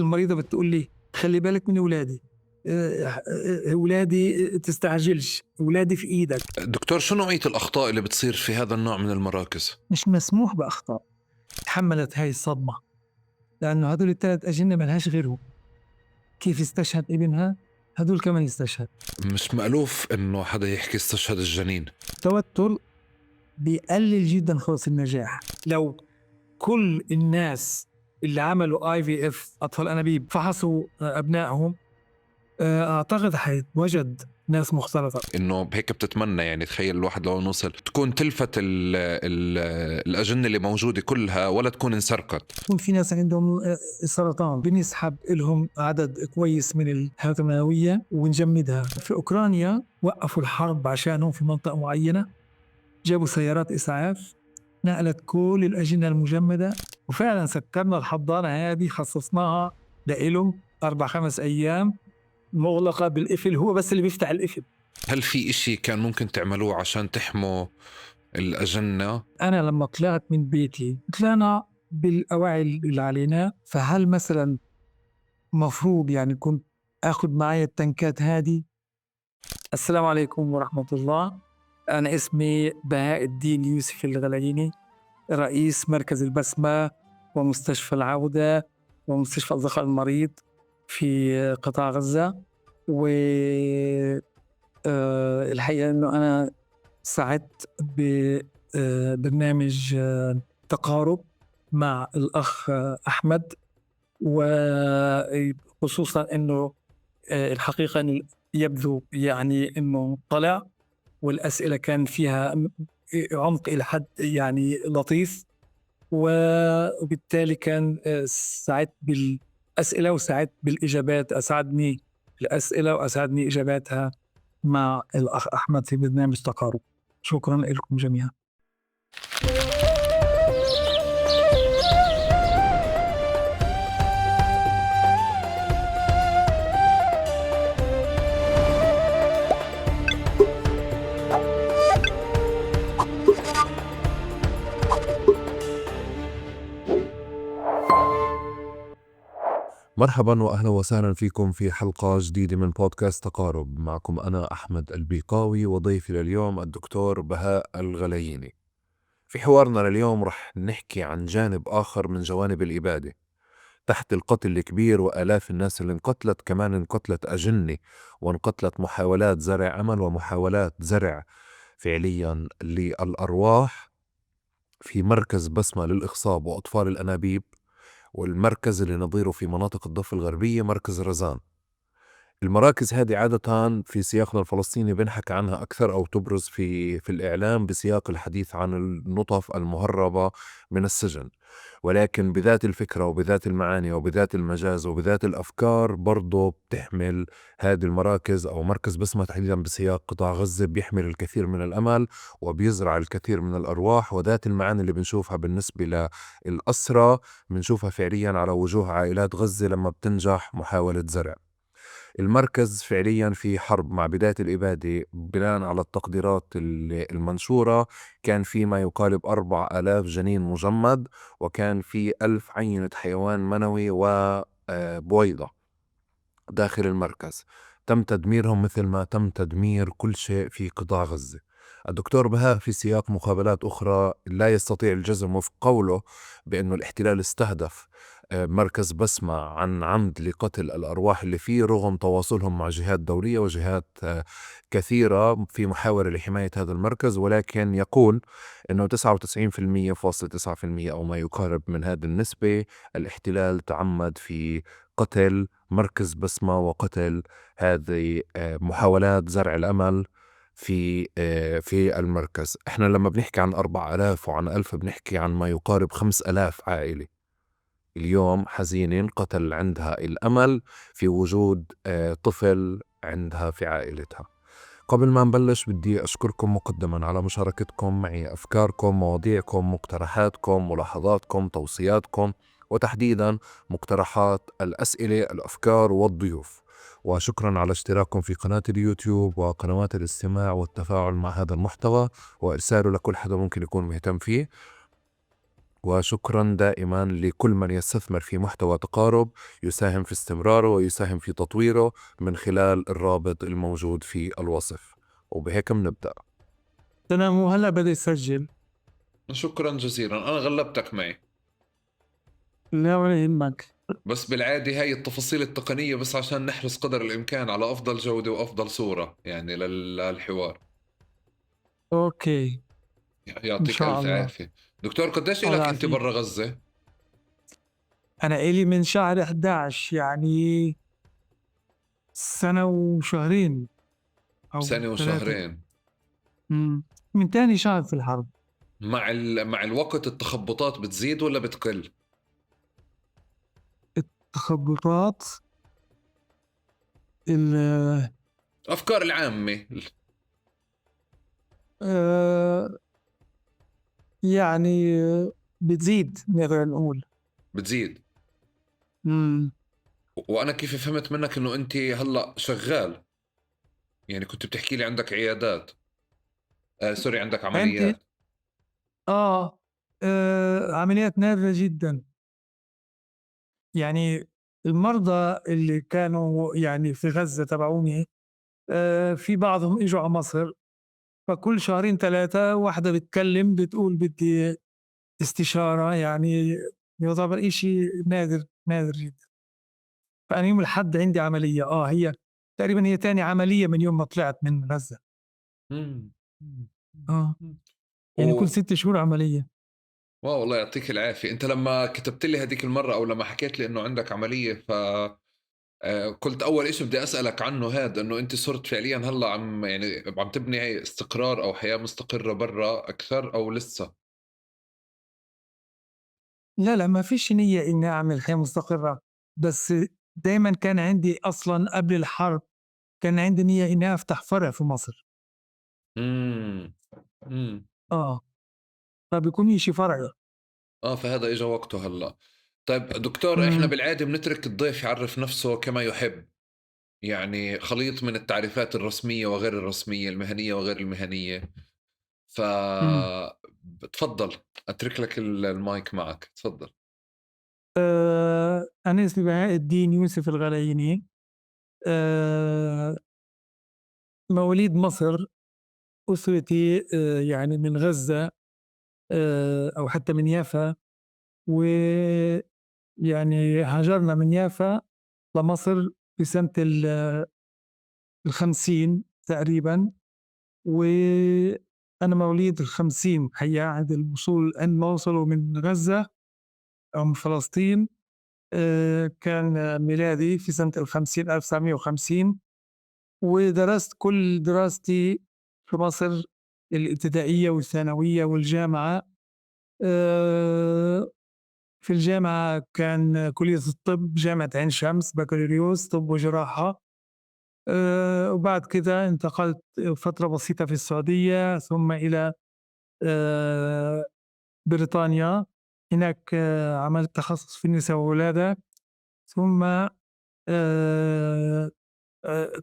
المريضة بتقول لي خلي بالك من أولادي، أولادي تستعجلش، أولادي في إيدك. دكتور، شو نوعية الأخطاء اللي بتصير في هذا النوع من المراكز؟ مش مسموح بأخطاء. تحملت هاي الصدمة لأنه هدول الثلاث أجنة ملهاش غيرهم. كيف استشهد ابنها هدول كمان استشهد. مش مألوف إنه حدا يحكي استشهد الجنين. التوتر بيقلل جدا فرص النجاح. لو كل الناس اللي عملوا IVF اطفال انابيب فحصوا ابنائهم، اعتقد حيتوجد ناس مختلطة. انه هيك بتتمنى، يعني تخيل الواحد لو نوصل تكون تلفت ال ال الاجنة اللي موجودة كلها ولا تكون انسرقت. يكون في ناس عندهم سرطان بنسحب لهم عدد كويس من الحيوانات المنوية ونجمدها. في اوكرانيا وقفوا الحرب عشانهم في منطقة معينة، جابوا سيارات اسعاف نقلت كل الاجنة المجمده، وفعلا سكرنا الحضانة هذه، خصصناها لإلهم 4-5 ايام مغلقة بالقفل، هو بس اللي بيفتح القفل. هل في إشي كان ممكن تعملوه عشان تحموا الأجنة؟ أنا لما طلعت من بيتي طلعنا بالأواعي اللي علينا، فهل مثلا مفروض يعني كنت آخذ معي التنكات هذه؟ السلام عليكم ورحمة الله. أنا اسمي بهاء الدين يوسف الغلاييني، رئيس مركز البسمة ومستشفى العودة ومستشفى أصدقاء المريض في قطاع غزة. و الحقيقة أنه أنا سعدت ببرنامج تقارب مع الأخ أحمد، وخصوصا أنه الحقيقة أنه يبدو يعني أنه طلع والأسئلة كان فيها عمق إلى حد يعني لطيف، وبالتالي كان سعدت بالأسئلة وسعدت بالإجابات. أسعدني الأسئلة وأسعدني إجاباتها مع الأخ أحمد في برنامج تقارب. شكرا لكم جميعا. مرحبا واهلا وسهلا فيكم في حلقة جديدة من بودكاست تقارب. معكم انا احمد البيقاوي وضيفي لليوم الدكتور بهاء الغلاييني. في حوارنا لليوم رح نحكي عن جانب اخر من جوانب الابادة. تحت القتل الكبير والاف الناس اللي انقتلت، كمان انقتلت اجنة وانقتلت محاولات زرع امل ومحاولات زرع فعليا للارواح في مركز بسمة للاخصاب واطفال الانابيب، والمركز اللي نظيره في مناطق الضفة الغربية مركز رزان. المراكز هذه عادة في سياقنا الفلسطيني بنحكى عنها أكثر أو تبرز في الإعلام بسياق الحديث عن النطف المهربة من السجن، ولكن بذات الفكرة وبذات المعاني وبذات المجاز وبذات الأفكار برضو بتحمل هذه المراكز أو مركز بسمة تحديدا بسياق قطاع غزة، بيحمل الكثير من الأمل وبيزرع الكثير من الأرواح. وذات المعاني اللي بنشوفها بالنسبة للأسرى بنشوفها فعليا على وجوه عائلات غزة لما بتنجح محاولة زرع. المركز فعليا في حرب مع بداية الإبادة، بناء على التقديرات المنشورة كان في ما يقارب 4000 جنين مجمد، وكان في 1000 عينة حيوان منوي وبويضة داخل المركز. تم تدميرهم مثل ما تم تدمير كل شيء في قطاع غزة. الدكتور بهاء في سياق مقابلات أخرى لا يستطيع الجزم وفق قوله بأنه الاحتلال استهدف مركز بسمة عن عمد لقتل الأرواح اللي فيه، رغم تواصلهم مع جهات دولية وجهات كثيرة في محاولة لحماية هذا المركز، ولكن يقول أنه 99.9% أو ما يقارب من هذه النسبة الاحتلال تعمد في قتل مركز بسمة وقتل هذه محاولات زرع الأمل في المركز. احنا لما بنحكي عن 4000 وعن 1000 بنحكي عن ما يقارب 5000 عائلة اليوم حزينة انقتل عندها الأمل في وجود طفل عندها في عائلتها. قبل ما نبلش بدي أشكركم مقدما على مشاركتكم معي أفكاركم، مواضيعكم، مقترحاتكم، ملاحظاتكم، توصياتكم، وتحديدا مقترحات الأسئلة، الأفكار والضيوف. وشكرا على اشتراككم في قناة اليوتيوب وقنوات الاستماع والتفاعل مع هذا المحتوى وإرساله لكل حدا ممكن يكون مهتم فيه. وشكرا دائما لكل من يستثمر في محتوى تقارب، يساهم في استمراره ويساهم في تطويره من خلال الرابط الموجود في الوصف. وبهيك منبدأ. تمام، هو هلا بدأ يسجل. شكرا جزيلا، أنا غلبتك معي. لا ولا يهمك. بس بالعادة هاي التفاصيل التقنية بس عشان نحرص قدر الإمكان على أفضل جودة وأفضل صورة يعني للحوار. okay. يعطيك شاء ألف الله. عافية دكتور. قديش الله إلك أنت يعافيك. برا غزة؟ أنا إلي من شهر 11، يعني سنة وشهرين أو سنة ثلاثة. وشهرين. من تاني شهر في الحرب. مع الوقت التخبطات بتزيد ولا بتقل؟ التخبطات أفكار العامة. يعني بتزيد، نقدر نقول. بتزيد. وأنا كيف فهمت منك إنه أنت هلأ شغال، يعني كنت بتحكي لي عندك عيادات، سوري، عندك عمليات. عمليات نادرة جدا. يعني المرضى اللي كانوا في غزة تبعوني، في بعضهم إجوا على مصر، فكل شهرين ثلاثة واحدة بتكلم بتقول بدي استشارة، يعني يعتبر إشي نادر، نادر جدا. فأنا يوم الأحد عندي عملية، هي تقريبا هي تاني عملية من يوم ما طلعت من غزة. كل 6 شهور عملية. واو، الله يعطيك العافية. أنت لما كتبت لي هذيك المرة أو لما حكيت لي إنه عندك عملية، قلت أول إشي بدي أسألك عنه هذا، إنه أنت صرت فعليا هلا عم تبني استقرار أو حياة مستقرة برا أكثر أو لسه؟ لا، لا، ما فيش نية إني أعمل حياة مستقرة، بس دايما كان عندي أصلا قبل الحرب كان عندي نية إني أفتح فرع في مصر. فبيكون إشي فرع. فهذا إجا وقته هلا. طيب دكتور، إحنا بالعادة بنترك الضيف يعرف نفسه كما يحب، يعني خليط من التعريفات الرسمية وغير الرسمية، المهنية وغير المهنية. تفضل، أترك لك المايك معك، تفضل. أنا اسمي بهاء الدين يوسف الغلاييني، مواليد مصر، أسرتي من غزة، أو حتى من يافا، و هاجرنا من يافا لمصر في سنة 50 تقريبا، وأنا مواليد 50 حقيقة عند الوصول، عند ما وصلوا من غزة أو من فلسطين، كان ميلادي في سنة 50، 1950، ودرست كل دراستي في مصر، الابتدائية والثانوية والجامعة. في الجامعة كان كلية الطب جامعة عين شمس، بكالوريوس طب وجراحة. وبعد كده انتقلت فترة بسيطة في السعودية، ثم إلى بريطانيا. هناك عملت تخصص في النساء والولادة، ثم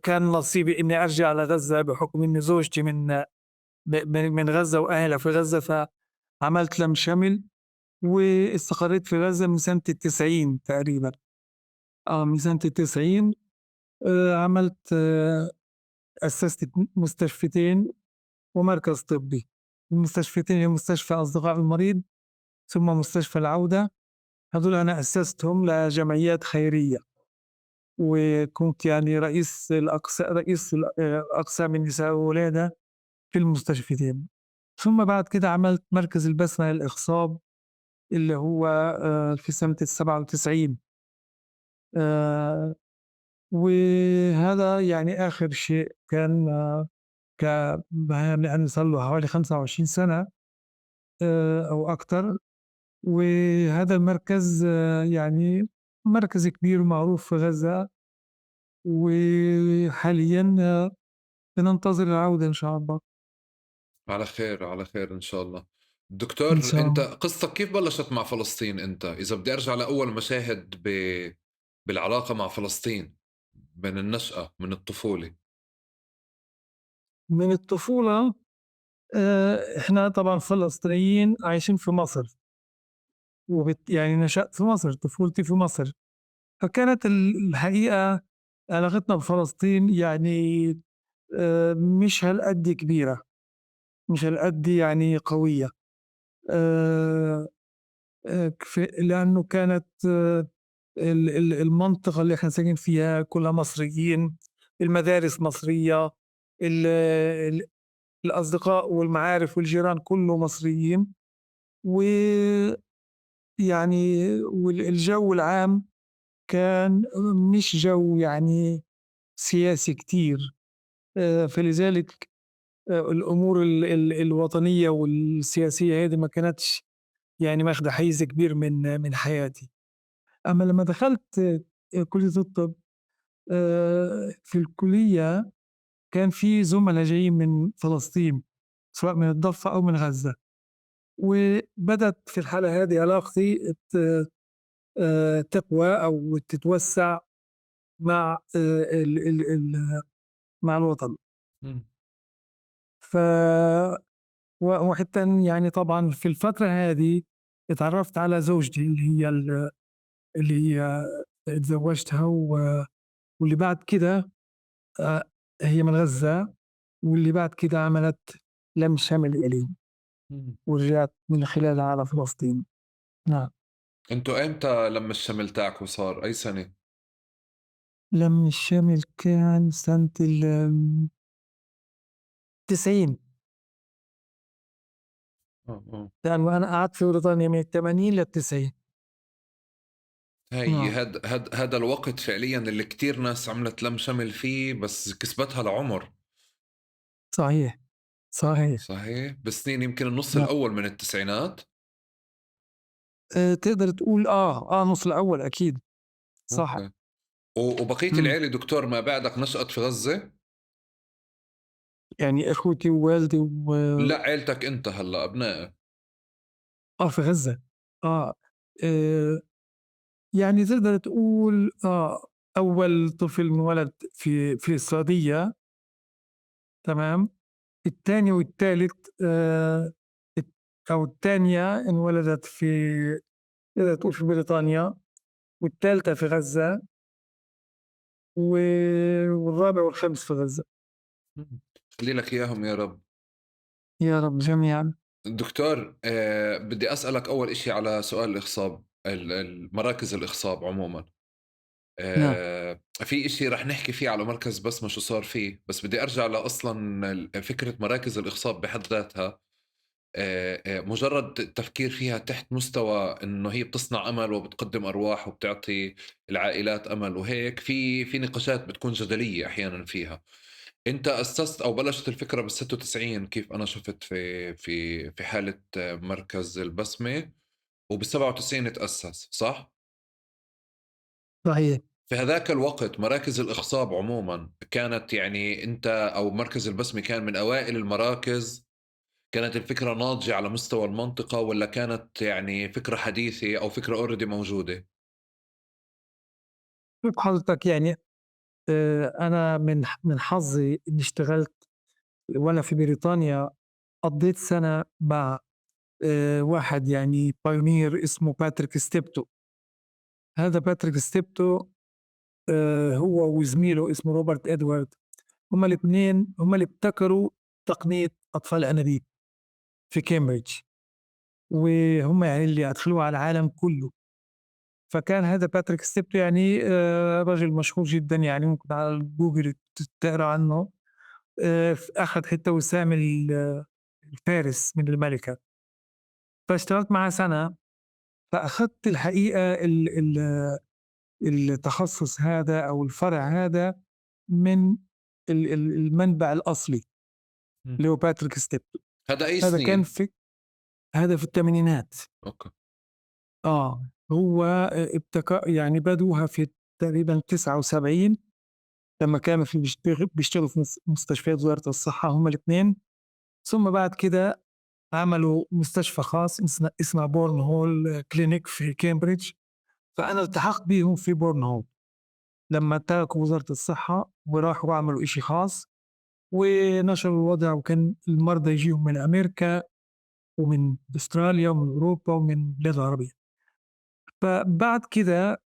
كان نصيبي إني أرجع لغزة بحكم إن زوجتي من غزة وأهلها في غزة، فعملت لم شمل واستقريت في غزة من سنة 90 تقريبا. من سنة 90، أسست مستشفيتين ومركز طبي. المستشفيتين هي مستشفى أصدقاء المريض ثم مستشفى العودة، هذول أنا أسستهم لجمعيات خيرية، وكنت رئيس أقسام النساء والولادة في المستشفيتين. ثم بعد كده عملت مركز البسمة للإخصاب اللي هو، في سنة 97. وهذا آخر شيء كان، لأنه صار له حوالي 25 سنة، أو أكثر. وهذا المركز، مركز كبير ومعروف في غزة، وحاليا، بننتظر العودة إن شاء الله. على خير، على خير إن شاء الله. دكتور، إن شاء أنت الله. قصتك كيف بلشت مع فلسطين؟ أنت إذا بدي أرجع لأول مشاهد بالعلاقة مع فلسطين من النشأة، من الطفولة. من الطفولة، إحنا طبعا فلسطينيين عايشين في مصر، يعني نشأت في مصر، طفولتي في مصر. فكانت الحقيقة علاقتنا بفلسطين يعني مش هالقد كبيرة، مش هالقد يعني قوية، لأنه كانت المنطقة اللي احنا ساكنين فيها كلها مصريين، المدارس مصرية، الأصدقاء والمعارف والجيران كله مصريين، والجو العام كان مش جو يعني سياسي كتير، فلذلك الأمور الوطنية والسياسية هذه ما كانتش يعني ماخدة حيز كبير من حياتي. أما لما دخلت كلية الطب، في الكلية كان في زملاء جايين من فلسطين، سواء من الضفة أو من غزة، وبدت في الحالة هذه علاقتي تقوى أو تتوسع مع الوطن. وحتى يعني طبعا في الفترة هذه اتعرفت على زوجتي اللي هي اتزوجتها، واللي بعد كده، هي من غزة، واللي بعد كده عملت لم شمل إلي ورجعت من خلالها على فلسطين. نعم. انتو امتى لم الشمل تاعكو صار؟ أي سنة؟ لم الشمل كان سنة 90. لأنه أنا قعدت في بريطانيا من الثمانين للتسعين. هاي هذا الوقت فعليا اللي كتير ناس عملت لم شمل فيه، بس كسبتها لعمر. صحيح. صحيح. صحيح. بسنين يمكن النص الأول من التسعينات. تقدر تقول نص الأول أكيد. صح. وبقية العيلة دكتور ما بعدك نشأت في غزة؟ يعني إخوتي ووالدي و لا، عيلتك أنت هلا، أبنائك. في غزة. يعني تقدر تقول، أول طفل انولد في السعودية، تمام. الثاني والثالث، أو الثانية انولدت تقدر تقول في بريطانيا، والثالثة في غزة، والرابع والخامس في غزة. خلي لك إياهم يا رب. يا رب جميعا. دكتور، بدي أسألك أول إشي على سؤال الإخصاب، المراكز الإخصاب عموما. في إشي رح نحكي فيه على مركز بسمة شو صار فيه، بس بدي أرجع لأصلا فكرة مراكز الإخصاب بحد ذاتها. مجرد التفكير فيها تحت مستوى إنه هي بتصنع أمل وبتقدم أرواح وبتعطي العائلات أمل وهيك، في نقاشات بتكون جدلية أحيانا فيها. أنت أسست أو بلشت الفكرة بالستة وتسعين كيف أنا شفت في حالة مركز البسمة، وبالسبعة وتسعين تأسس، صح؟ صحيح. في هذاك الوقت مراكز الإخصاب عموما كانت يعني أنت أو مركز البسمة كان من أوائل المراكز، كانت الفكرة ناضجة على مستوى المنطقة ولا كانت يعني فكرة حديثة أو فكرة أوردي موجودة؟ شوف حضرتك، أنا من حظي إني اشتغلت وأنا في بريطانيا، قضيت سنة مع واحد pioneer اسمه باتريك ستيبتو. هذا باتريك ستيبتو، هو وزميله اسمه روبرت إدوارد، هما الاثنين هما اللي ابتكروا تقنية أطفال أنابيب في كامبريدج، وهم اللي أدخلوها على العالم كله. فكان هذا باتريك ستيبتو رجل مشهور جدا، ممكن على جوجل تقرأ عنه. أخذ حتى وسام الفارس من الملكة. فاشتغلت معه سنة، فأخذت الحقيقة التخصص هذا أو الفرع هذا من المنبع الأصلي اللي هو باتريك ستيبتو. هذا أي هذا كان سنين؟ هذا في الثمانينات. هو ابتكر، يعني بدوها في تقريباً 79 لما كانوا بيشتغلوا في مستشفيات وزارة الصحة هما الاثنين. ثم بعد كده عملوا مستشفى خاص اسمها بورن هول كلينيك في كامبريدج. فأنا التحقت بيهم في بورن هول لما تركوا وزارة الصحة وراحوا عملوا إشي خاص ونشروا الوضع، وكان المرضى يجيهم من أمريكا ومن أستراليا ومن أوروبا ومن البلاد العربية. فبعد كده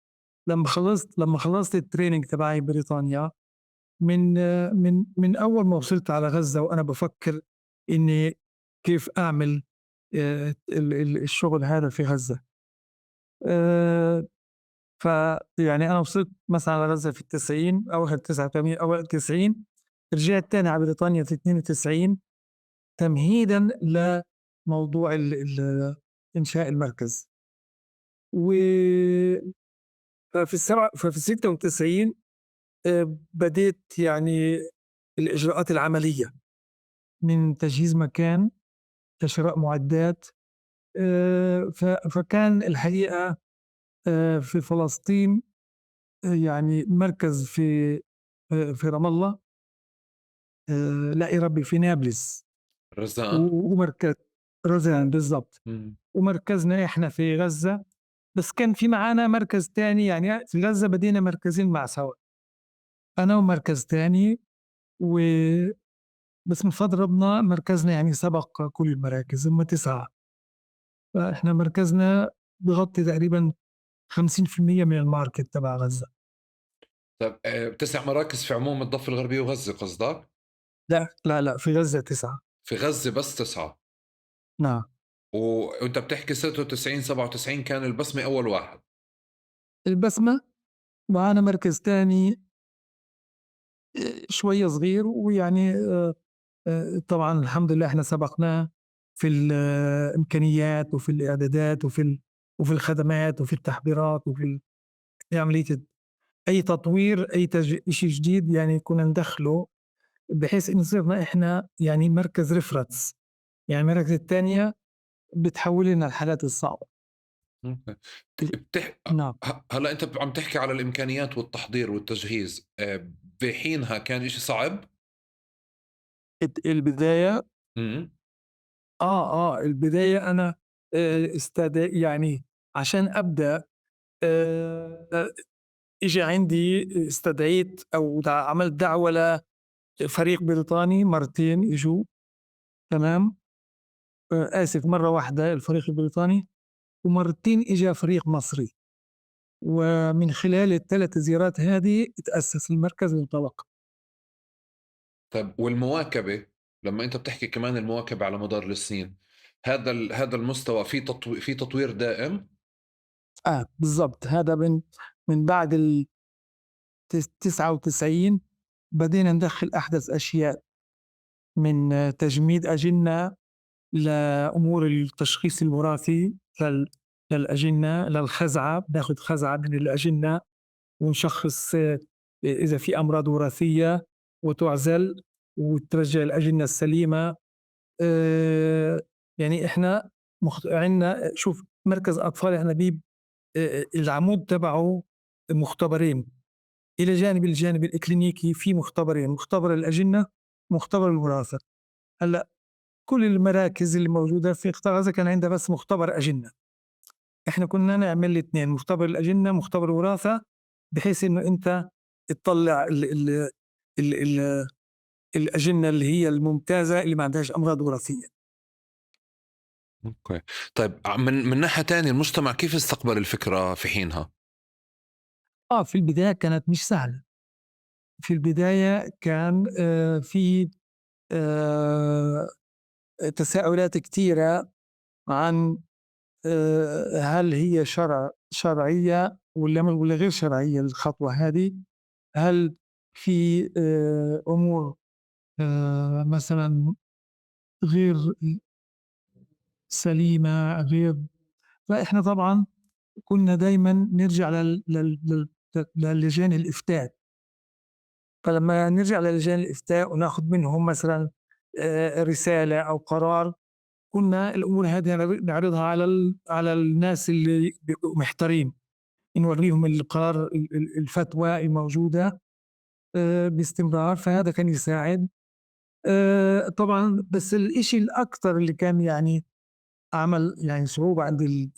لما خلصت ال training تبعي بريطانيا، من أول ما وصلت على غزة وأنا بفكر إني كيف أعمل الشغل هذا في غزة. فيعني أنا وصلت مثلا على غزة في 90، أواخر 89، أوائل 90، رجعت تاني على بريطانيا في 92 تمهيدا لموضوع إنشاء المركز. و ففي السبعة ففي 96، بديت الإجراءات العملية من تجهيز مكان، لشراء معدات. فكان الحقيقة، في فلسطين، مركز في رام الله، لا يا ربي في نابلس. رزان. ومركز رزان بالضبط. ومركزنا إحنا في غزة، بس كان في معانا مركز تاني، في غزة بدينا مركزين مع سوا، أنا ومركز تاني، بس من فضل ربنا مركزنا سبق كل المراكز، هم 9. فإحنا مركزنا بغطي تقريباً خمسين في المية من ال market تبع غزة. طيب، 9 مراكز في عموم الضفة الغربية وغزة قصدك؟ لا، لا، لا، في غزة 9. في غزة بس 9. نعم. وأنت بتحكي 96، 97 كان البسمة أول واحد. البسمة معانا مركز تاني، شوية صغير، ويعني، طبعا الحمد لله احنا سبقناه في الإمكانيات وفي الإعدادات وفي الخدمات وفي التحضيرات وفي عملية أي تطوير، أي إشي جديد كنا ندخله، بحيث إنه صرنا إحنا مركز reference، المراكز الثانية بتحول لنا الحالات الصعبة. نعم. هلا أنت عم تحكي على الإمكانيات والتحضير والتجهيز، بحينها كان إشي صعب؟ البداية؟ البداية أنا، عشان أبدأ، إجا عندي استدعيت أو عملت دعوة لفريق بريطاني مرتين إجوا، تمام؟ آسف، مرة واحدة الفريق البريطاني، ومرتين إجا فريق مصري، ومن خلال الثلاث زيارات هذه تأسس المركز وانطلق. طيب والمواكبة، لما أنت بتحكي كمان المواكبة على مدار السنين، هذا المستوى في تطوير دائم؟ بالضبط. هذا من بعد 99 بدينا ندخل أحدث أشياء من تجميد أجنة لأمور التشخيص الوراثي للأجنة، للخزعة، بناخد خزعة من الأجنة ونشخص، إذا في أمراض وراثية وتعزل وترجع الأجنة السليمة. إحنا عندنا، شوف، مركز أطفال الأنابيب، العمود تبعه مختبرين، إلى جانب الجانب الإكلينيكي في مختبرين، مختبر الأجنة ومختبر الوراثة. هلأ كل المراكز اللي موجودة في قطاع غزة كان عندها بس مختبر أجنة، إحنا كنا نعمل الاثنين، مختبر الأجنة مختبر الوراثة، بحيث إنه أنت تطلع الأجنة اللي هي الممتازة اللي ما عندهاش أمراض وراثية. أوكي. طيب، من ناحية تانية المجتمع كيف استقبل الفكرة في حينها؟ في البداية كانت مش سهلة. في البداية كان في تساؤلات كتيرة عن هل هي شرعية ولا غير شرعية الخطوة هذه؟ هل في أمور مثلا غير سليمة، غير؟ فإحنا طبعا كنا دايما نرجع للجان الإفتاء. فلما نرجع للجان الإفتاء وناخذ منهم مثلا، رسالة أو قرار، كنا الأمور هذه نعرضها على الناس اللي بيبقوا محتارين، نوريهم القرار، الفتوى الموجودة، باستمرار، فهذا كان يساعد. طبعا بس الإشي الأكثر اللي كان عمل صعوبة عند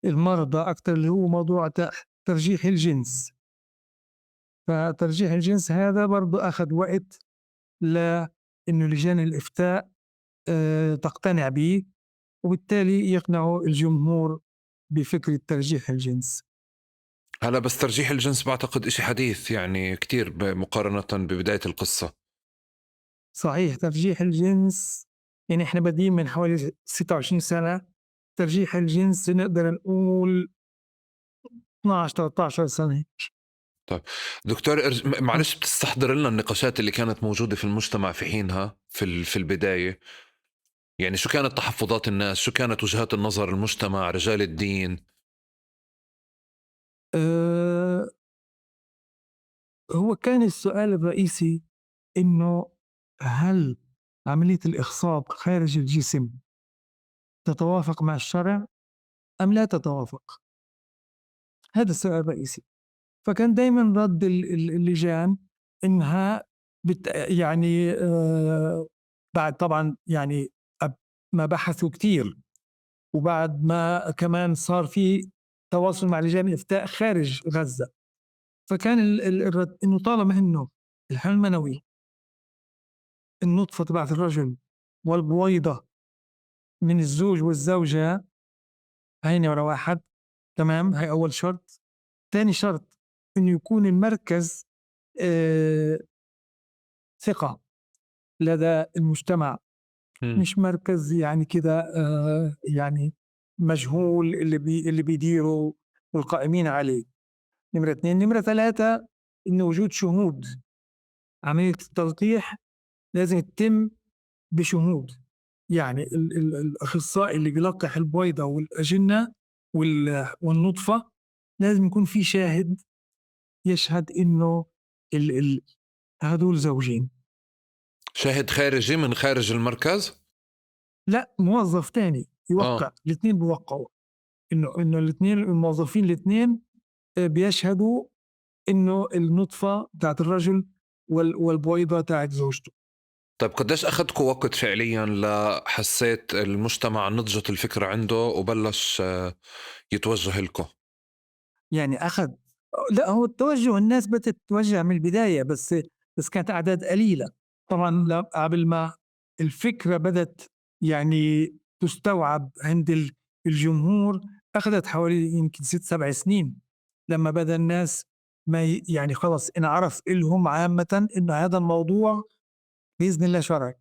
المرضى أكثر اللي هو موضوع ترجيح الجنس. فترجيح الجنس هذا برضو أخذ وقت لأنه لجان الإفتاء، تقتنع به، وبالتالي يقنعوا الجمهور بفكرة ترجيح الجنس. هلا بس ترجيح الجنس بعتقد إشي حديث يعني كتير مقارنة ببداية القصة. صحيح، ترجيح الجنس يعني إحنا بادئين من حوالي 26 سنة، ترجيح الجنس نقدر نقول 12-13 سنة. طيب دكتور معلش بتستحضر لنا النقاشات اللي كانت موجودة في المجتمع في حينها في البداية؟ يعني شو كانت تحفظات الناس؟ شو كانت وجهات النظر المجتمع، رجال الدين؟ هو كان السؤال الرئيسي إنه هل عملية الإخصاب خارج الجسم تتوافق مع الشرع أم لا تتوافق؟ هذا السؤال الرئيسي. فكان دايماً رد اللجان إنها بعد طبعاً ما بحثوا كتير، وبعد ما كمان صار في تواصل مع لجان الإفتاء خارج غزة، فكان الرد إنه طالما إنه الحمل المنوي النطفة تبعت الرجل والبويضة من الزوج والزوجة، هاي نمرة 1، تمام، هاي أول شرط. تاني شرط إنه يكون المركز ثقة لدى المجتمع، مش مركز يعني كده، يعني مجهول اللي بيديره والقائمين عليه. نمرة 2. نمرة 3 إنه وجود شهود. عملية التلقيح لازم تتم بشهود، يعني الأخصائي اللي بيلقح البويضة والأجنة والنطفة لازم يكون في شاهد يشهد إنه هدول زوجين. شاهد خارجي من خارج المركز؟ لا، موظف تاني يوقع. الاثنين بيوقعوا إنه الاثنين الموظفين الاثنين، بيشهدوا إنه النطفة بتاعت الرجل والبويضة تاعت زوجته. طيب قديش أخذكوا وقت فعليا لحسيت المجتمع نضجت الفكرة عنده وبلش يتوجه لكم؟ يعني أخذ، لا هو التوجه الناس بدأت تتوجه من البداية، بس كانت أعداد قليلة طبعا. لا، قبل ما الفكرة بدأت تستوعب عند الجمهور أخذت حوالي يمكن 6-7 سنين، لما بدأ الناس ما يعني خلص انعرف إلهم عامة إنه هذا الموضوع بإذن الله شرعي.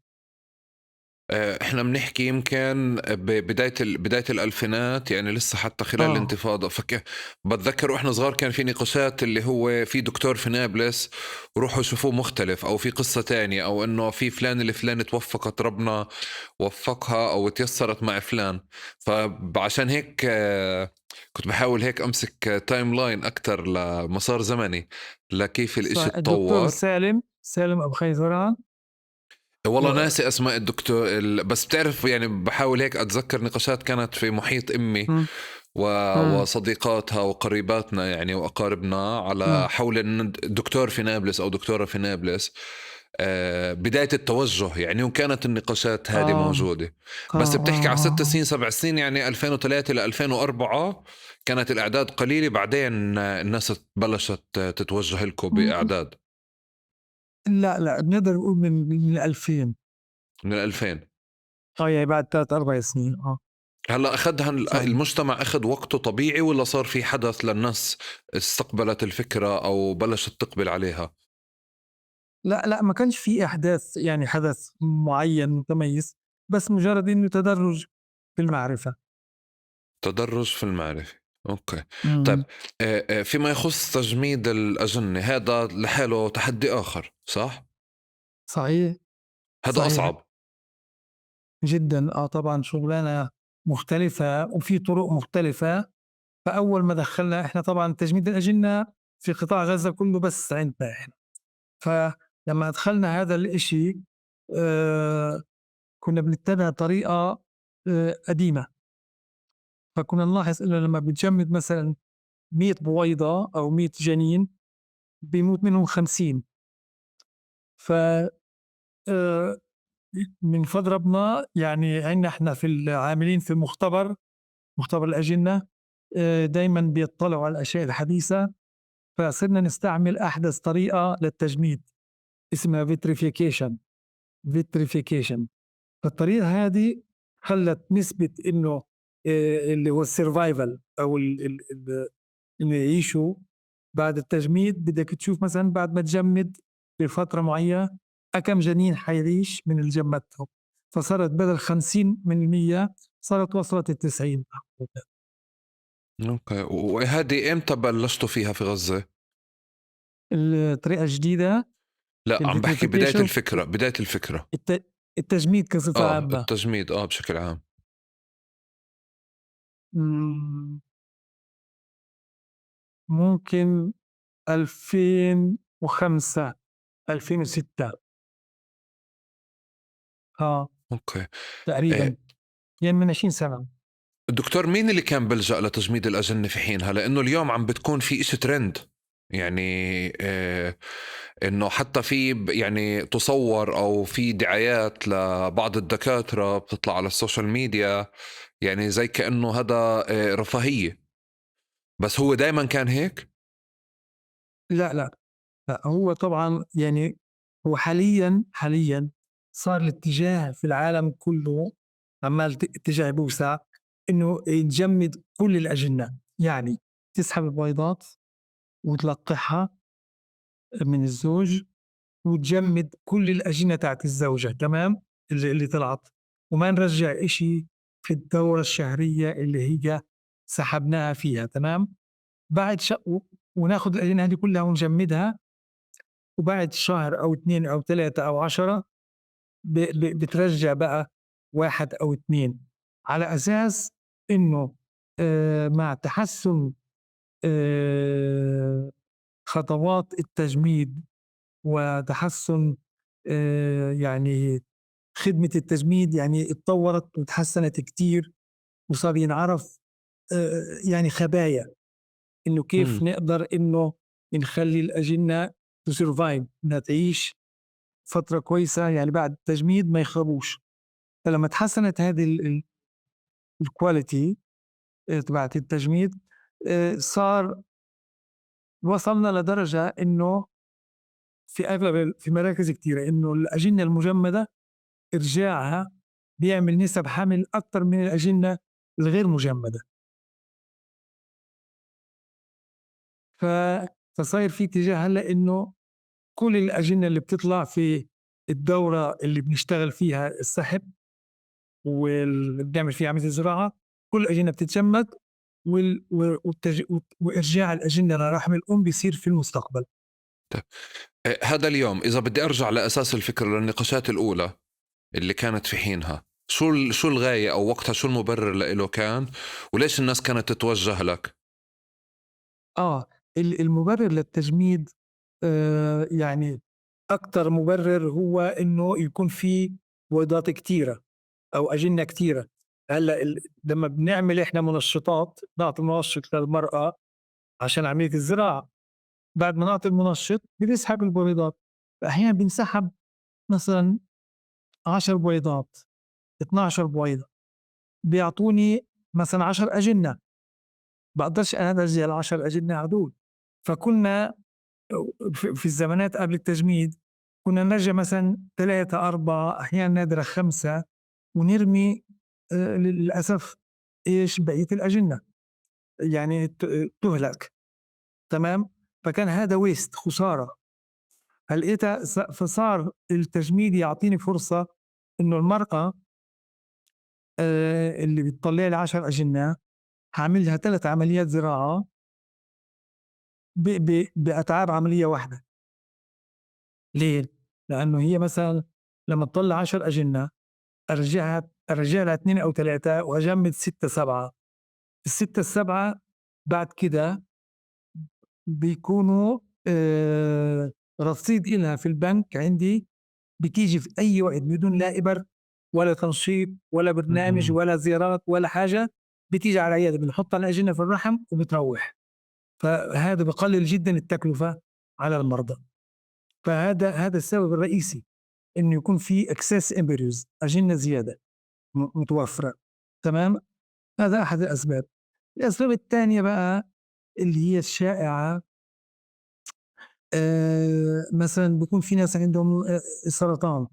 احنا بنحكي يمكن ببداية بداية الألفينات، يعني لسه حتى خلال الانتفاضة. بتذكر وإحنا صغار كان في نقاشات اللي هو في دكتور في نابلس وروحوا شوفوه مختلف، أو في قصة تانية، أو إنه في فلان اللي فلان توفقت ربنا وفقها أو تيسرت مع فلان. فعشان هيك كنت بحاول هيك أمسك timeline أكتر لمسار زمني لكيف الإشي الدكتور تطور. سالم أبو خيزران. والله ناسي أسماء الدكتور بس بتعرف بحاول هيك أتذكر نقاشات كانت في محيط أمي وصديقاتها وقريباتنا وأقاربنا على حول دكتور في نابلس أو دكتورة في نابلس. بداية التوجه وكانت النقاشات هذه موجودة. بس بتحكي على 6 سنين 7 سنين، يعني 2003 ل 2004 كانت الأعداد قليلة، بعدين الناس بلشت تتوجه لكم بأعداد. لا لا بنقدر نقول من 2000. من 2000. يعني بعد 3-4 سنين. هلا أخذها المجتمع أخذ وقته طبيعي ولا صار في حدث للناس استقبلت الفكرة أو بلشت تقبل عليها؟ لا لا ما كانش في أحداث، حدث معين متميز، بس مجرد إنه تدرج في المعرفة. تدرج في المعرفة. أوكي. طيب فيما يخص تجميد الأجنة، هذا لحاله تحدي آخر، صح؟ صحيح. هذا صحيح. أصعب. جدا. طبعا شغلانة مختلفة وفي طرق مختلفة. فأول ما دخلنا إحنا طبعا تجميد الأجنة في قطاع غزة كله بس عندنا إحنا، فلما أدخلنا هذا الإشي، كنا بنتبع طريقة قديمة. فكنا نلاحظ إنه لما بتجمد مثلا 100 بويضة أو 100 جنين بيموت منهم 50. من فضل ربنا عندنا إحنا في العاملين في مختبر الأجنة، دايما بيطلعوا على الأشياء الحديثة، فصرنا نستعمل أحدث طريقة للتجميد اسمها vitrification. فالطريقة هذه خلت نسبة إنه اللي هو ال survival أو إنه يعيشوا بعد التجميد. بدك تشوف مثلا بعد ما تجمد بفترة معينة كم جنين حيعيش من اللي جمدتهم، فصارت بدل 50% صارت وصلت 90. okay، وهذه امتى بلشتوا فيها في غزة؟ الطريقة الجديدة؟ لا، عم بحكي بداية الفكرة، بداية الفكرة. التجميد كصفة عامة. التجميد بشكل عام. ممكن 2005، 2006. okay. تقريباً. يعني من 20 سنة. دكتور، مين اللي كان بلجأ لتجميد الأجنة في حينها؟ لأنه اليوم عم بتكون في إشي ترند، إنه حتى في تصور أو في دعايات لبعض الدكاترة بتطلع على ال social media، زي كأنه هذا رفاهية. بس هو دايما كان هيك؟ لا، لا، لا، هو طبعا هو حاليا صار الاتجاه في العالم كله عمال اتجاه بوسع إنه يتجمد كل الأجنة، يعني تسحب البيضات وتلقحها من الزوج وتجمد كل الأجنة تاعت الزوجة، تمام، اللي طلعت، وما نرجع إشي في الدورة الشهرية اللي هي سحبناها فيها، تمام. بعد وناخد الأجنة هذه كلها ونجمدها، وبعد شهر أو 2 أو 3 أو 10 بترجع بقى 1 أو 2، على أساس إنه مع تحسن خطوات التجميد وتحسن خدمة التجميد، اتطورت وتحسنت كتير، وصار ينعرف خبايا إنه كيف نقدر إنه نخلي الأجنة تسرفايف، إنها تعيش فترة كويسة، بعد التجميد ما يخربوش. فلما تحسنت هذه الكواليتي تبعت التجميد، صار وصلنا لدرجة إنه في أغلب في مراكز كتيرة إنه الأجنة المجمدة إرجاعها بيعمل نسب حمل أكتر من الأجنة الغير مجمدة. فصاير في اتجاه هلأ إنه كل الأجنة اللي بتطلع في الدورة اللي بنشتغل فيها السحب واللي بنعمل فيها عملية الزراعة، كل الأجنة بتتجمد، وإرجاع الأجنة لرحم الأم بيصير في المستقبل. طيب. هذا اليوم إذا بدي أرجع لأساس الفكرة للنقاشات الأولى اللي كانت في حينها، شو الغاية أو وقتها شو المبرر لإله كان، وليش الناس كانت تتوجه لك؟ المبرر للتجميد، أكتر مبرر هو إنه يكون في بويضات كتيرة أو أجنة كتيرة. هلأ لما بنعمل إحنا منشطات، نعطي منشط للمرأة عشان عملية الزراعة، بعد ما نعطي المنشط بنسحب البويضات، فأحيانا بنسحب مثلا 10 بويضات، 12 بويضة، بيعطوني مثلا 10 أجنة، بقدرش أنا أرجع ال10 أجنة هدول. فكنا في الزمانات قبل التجميد كنا نرجع مثلا 3، 4، أحيانا نادرة 5، ونرمي للأسف إيش بقية الأجنة، يعني تهلك، تمام. فكان هذا ويست، خسارة. هلقيتها فصار التجميد يعطيني فرصة إنه المرأة اللي بتطلع لي 10 أجنة هعمل لها 3 عمليات زراعة بأتعاب عملية واحدة. ليه؟ لأنه هي مثلا لما تطلع 10 أجنة أرجع لها 2 أو 3 وأجمد 6 7. ال6 ال7 بعد كده بيكونوا رصيد إلها في البنك عندي، بتيجي في أي وقت بدون لا إبر ولا تنشيط ولا برنامج ولا زيارات ولا حاجة، بتيجي على العيادة بنحط الأجنة في الرحم وبتروح. فهذا بقلل جدا التكلفة على المرضى. فهذا السبب الرئيسي إنه يكون في excess embryos، أجنة زيادة متوفرة، تمام. هذا أحد الأسباب. الأسباب الثانية بقى اللي هي الشائعة، مثلا بيكون في ناس عندهم سرطان،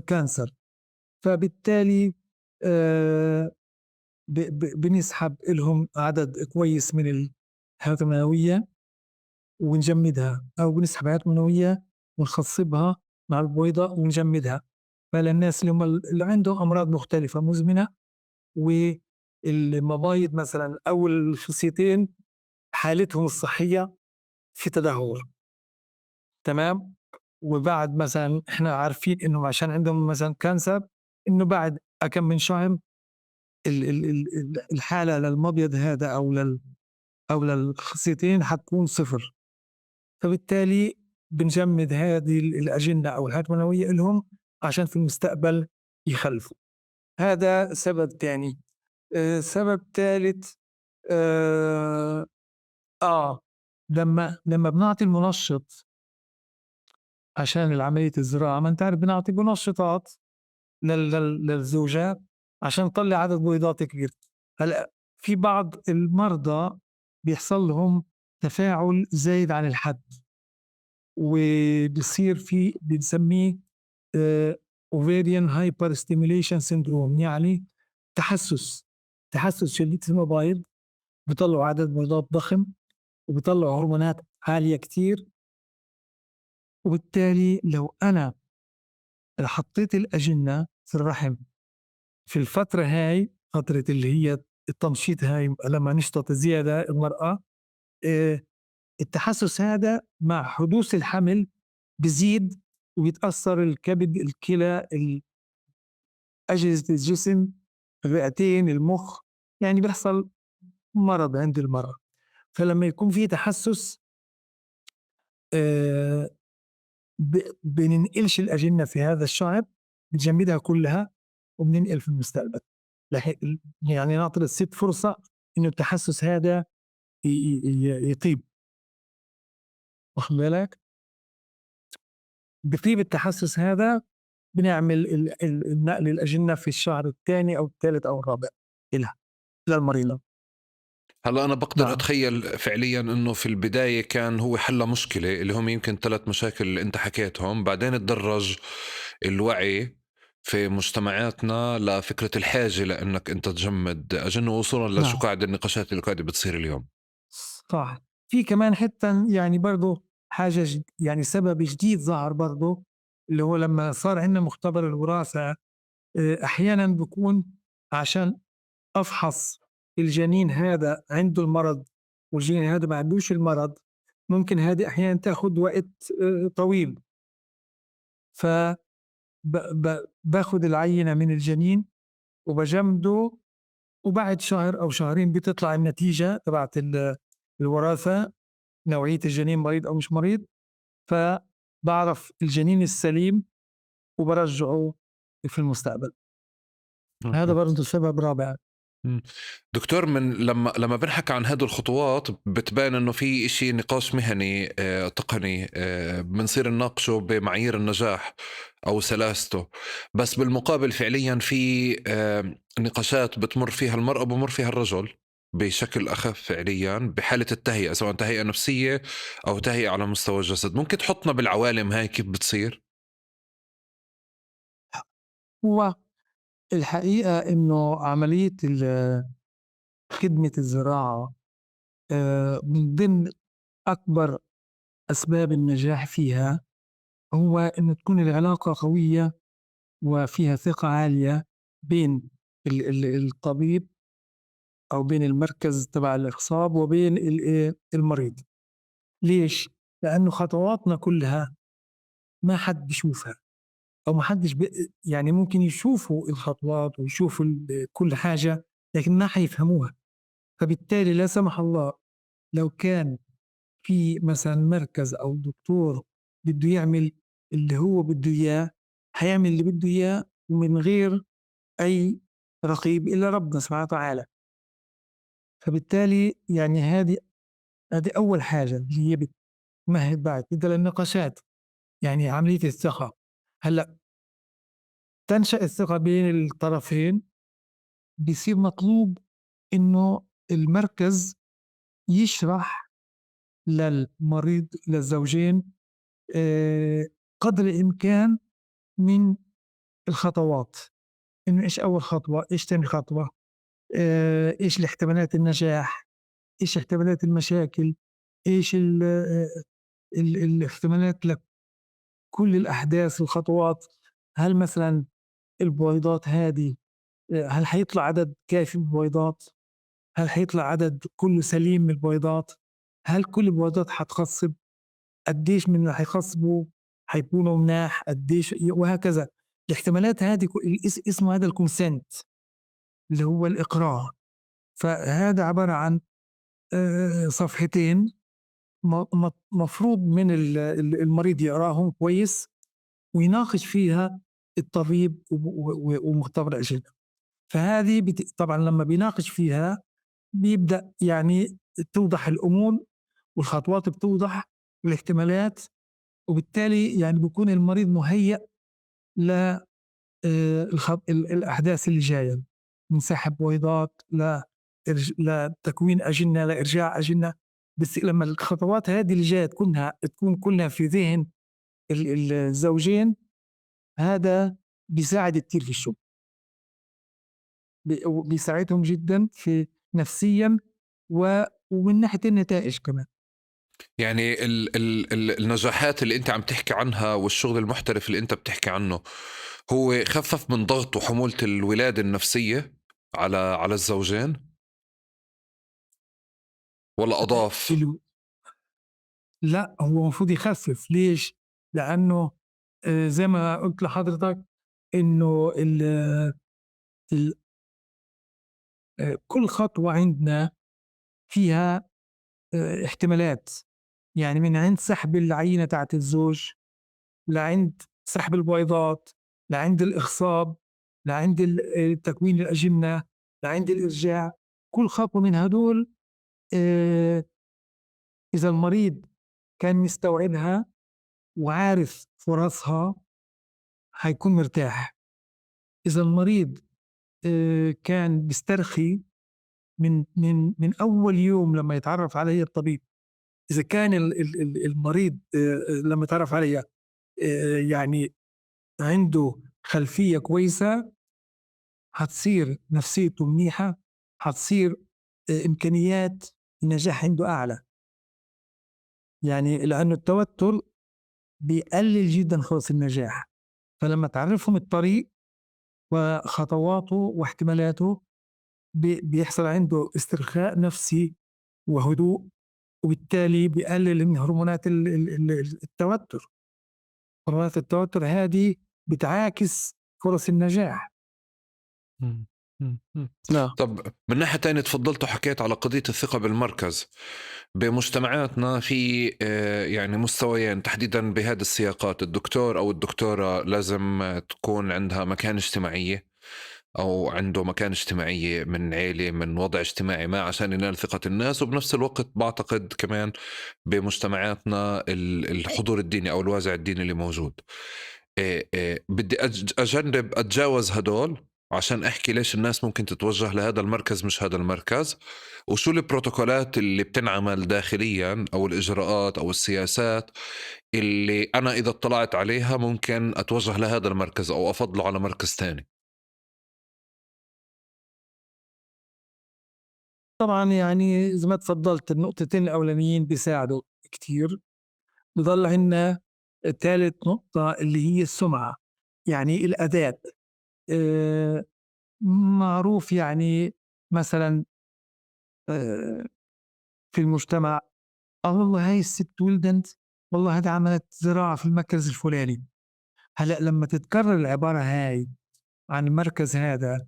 كانسر، فبالتالي بنسحب إلهم عدد كويس من الحيوانات المنوية ونجمدها، أو بنسحب حيوانات منوية ونخصبها مع البويضة ونجمدها. فللناس اللي هم اللي عندهم أمراض مختلفة مزمنة والمبايض مثلا أو الخصيتين حالتهم الصحية في تدهور، تمام؟ وبعد مثلا احنا عارفين انه عشان عندهم مثلا cancer انه بعد كم من شهر الحالة للمبيض هذا او للخصيتين حتكون صفر، فبالتالي بنجمد هذه الأجنة أو الحيوانات المنوية لهم عشان في المستقبل يخلفوا. هذا سبب تاني. سبب ثالث، لما بنعطي المنشط عشان العملية الزراعة، ما انت عارف بنعطي منشطات للزوجات عشان نطلع عدد بويضات كبير. هلا في بعض المرضى بيحصل لهم تفاعل زايد عن الحد، وبصير في بنسميه ovarian hyperstimulation syndrome، يعني تحسس شديد في المبايض، بيطلعوا عدد بويضات ضخم وبيطلعوا هرمونات عالية كتير. وبالتالي لو أنا حطيت الأجنة في الرحم في الفترة هاي، فترة اللي هي التنشيط هاي لما نشطت زيادة المرأة، التحسس هذا مع حدوث الحمل بزيد وبيتأثر الكبد، الكلى، أجهزة الجسم، الرئتين، المخ، يعني بيحصل مرض عند المرأة. فلما يكون في تحسس، بننقلش الأجنة في هذا الشهر، بنجمدها كلها وبننقل في المستقبل. يعني نعطي للست فرصة إنه التحسس هذا يطيب. واخد بالك؟ بيطيب التحسس هذا، بنعمل النقل الأجنة في الشهر الثاني أو الثالث أو الرابع إلها للمريضة. هلا أنا بقدر أتخيل فعليا إنه في البداية كان هو حل مشكلة اللي هم يمكن 3 مشاكل اللي أنت حكيتهم، بعدين تدرج الوعي في مجتمعاتنا لفكرة الحاجة لأنك أنت تجمد أجنة، وصولا لشو قاعد النقاشات اللي قاعدة بتصير اليوم. صح. في كمان حتى يعني برضو حاجة يعني سبب جديد ظهر برضو، اللي هو لما صار عندنا مختبر الوراثة، أحيانا بيكون عشان أفحص الجنين هذا عنده المرض والجنين هذا ما عندوش المرض، ممكن هذه أحيانا تاخد وقت طويل. ف باخد العينة من الجنين وبجمده، وبعد شهر أو شهرين بتطلع النتيجة تبعت الوراثة، نوعية الجنين مريض أو مش مريض، فبعرف الجنين السليم وبرجعه في المستقبل. هذا برضه سبب رابع. دكتور، من لما بنحكي عن هذه الخطوات بتبان انه في اشي نقاش مهني تقني، بنصير نناقشه بمعايير النجاح او سلاسته، بس بالمقابل فعليا في نقاشات بتمر فيها المرأة وبمر فيها الرجل بشكل أخف فعليا بحالة التهيئة، سواء تهيئة نفسية أو تهيئة على مستوى الجسد. ممكن تحطنا بالعوالم هاي كيف بتصير؟ هو الحقيقة إنه عملية خدمة الزراعة من ضمن أكبر أسباب النجاح فيها هو إنه تكون العلاقة قوية وفيها ثقة عالية بين الطبيب أو بين المركز تبع الإخصاب وبين المريض. ليش؟ لأنه خطواتنا كلها ما حد بيشوفها، أو ما حدش يعني ممكن يشوفوا الخطوات ويشوفوا كل حاجة، لكن ما حيفهموها. فبالتالي لا سمح الله لو كان في مثلا مركز أو دكتور بده يعمل اللي هو بده إياه، هيعمل اللي بده إياه من غير أي رقيب إلا ربنا سبحانه وتعالى. فبالتالي هذه أول حاجة اللي هي بتمهد بعد كده للنقاشات، يعني عملية الثقة. هلأ تنشأ الثقة بين الطرفين، بيصير مطلوب إنه المركز يشرح للمريض للزوجين قدر الإمكان من الخطوات. إنه إيش أول خطوة، إيش تاني خطوة، إيش الاحتمالات النجاح، إيش احتمالات المشاكل، إيش الاحتمالات لكل الأحداث والخطوات. هل مثلا البويضات هذه، هل حيطلع عدد كافي من البويضات؟ هل حيطلع عدد كله سليم من البويضات؟ هل كل البويضات حتخصب؟ قديش من اللي حيخصبوا حيكونوا مناح؟ قديش؟ وهكذا. الاحتمالات هذه اسمه هذا ال consent اللي هو الإقرار. فهذا عبارة عن صفحتين مفروض من المريض يقراهم كويس ويناقش فيها الطبيب ومختبر الأجنة. فهذه طبعا لما بيناقش فيها بيبدأ توضح الأمور والخطوات بتوضح والاحتمالات، وبالتالي بيكون المريض مهيأ ل الأحداث اللي جاية، من سحب بويضات لتكوين أجنة لإرجاع أجنة. بس لما الخطوات هذه اللي جاية تكون كلها في ذهن الزوجين، هذا بيساعد كتير في الشغل، بيساعدهم جدا في نفسيا ومن ناحية النتائج كمان. يعني النجاحات اللي انت عم تحكي عنها والشغل المحترف اللي انت بتحكي عنه هو خفف من ضغط وحمولة الولادة النفسية على الزوجين ولا أضاف؟ لا، هو المفروض يخفف. ليش؟ لأنه زي ما قلت لحضرتك إنه كل خطوة عندنا فيها احتمالات. من عند سحب العينة تاعت الزوج لعند سحب البويضات لعند الإخصاب لعند تكوين الأجنة لعند الإرجاع، كل خطوة من هدول إذا المريض كان مستوعبها وعارف فرصها هيكون مرتاح. إذا المريض كان بيسترخي من أول يوم لما يتعرف عليه الطبيب، إذا كان المريض لما يتعرف عليه عنده خلفية كويسة، هتصير نفسيته منيحة، هتصير إمكانيات النجاح عنده أعلى. لأنه التوتر بيقلل جدا فرص النجاح. فلما تعرفهم الطريق وخطواته واحتمالاته بيحصل عنده استرخاء نفسي وهدوء، وبالتالي بيقلل من هرمونات التوتر. هرمونات التوتر هذه بتعاكس فرص النجاح. طب من ناحية تانية تفضلت وحكيت على قضية الثقة بالمركز. بمجتمعاتنا في مستويين تحديدا بهذه السياقات، الدكتور أو الدكتورة لازم تكون عندها مكانة اجتماعية أو عنده مكانة اجتماعية من عيلة من وضع اجتماعي ما عشان ينال ثقة الناس. وبنفس الوقت بعتقد كمان بمجتمعاتنا الحضور الديني أو الوازع الديني اللي موجود. بدي أجنب أتجاوز هدول عشان أحكي ليش الناس ممكن تتوجه لهذا المركز مش هذا المركز، وشو البروتوكولات اللي بتنعمل داخليا أو الإجراءات أو السياسات اللي أنا إذا اطلعت عليها ممكن أتوجه لهذا المركز أو أفضله على مركز تاني. طبعا زي ما تفضلت النقطتين الأولانيين بيساعدوا كتير. بضل عندنا ثالث نقطة اللي هي السمعة، يعني الأداء. معروف مثلا، في المجتمع، والله هاي الست ولدت، والله هذا عملت زراعة في المركز الفلاني. هلأ لما تتكرر العبارة هاي عن المركز هذا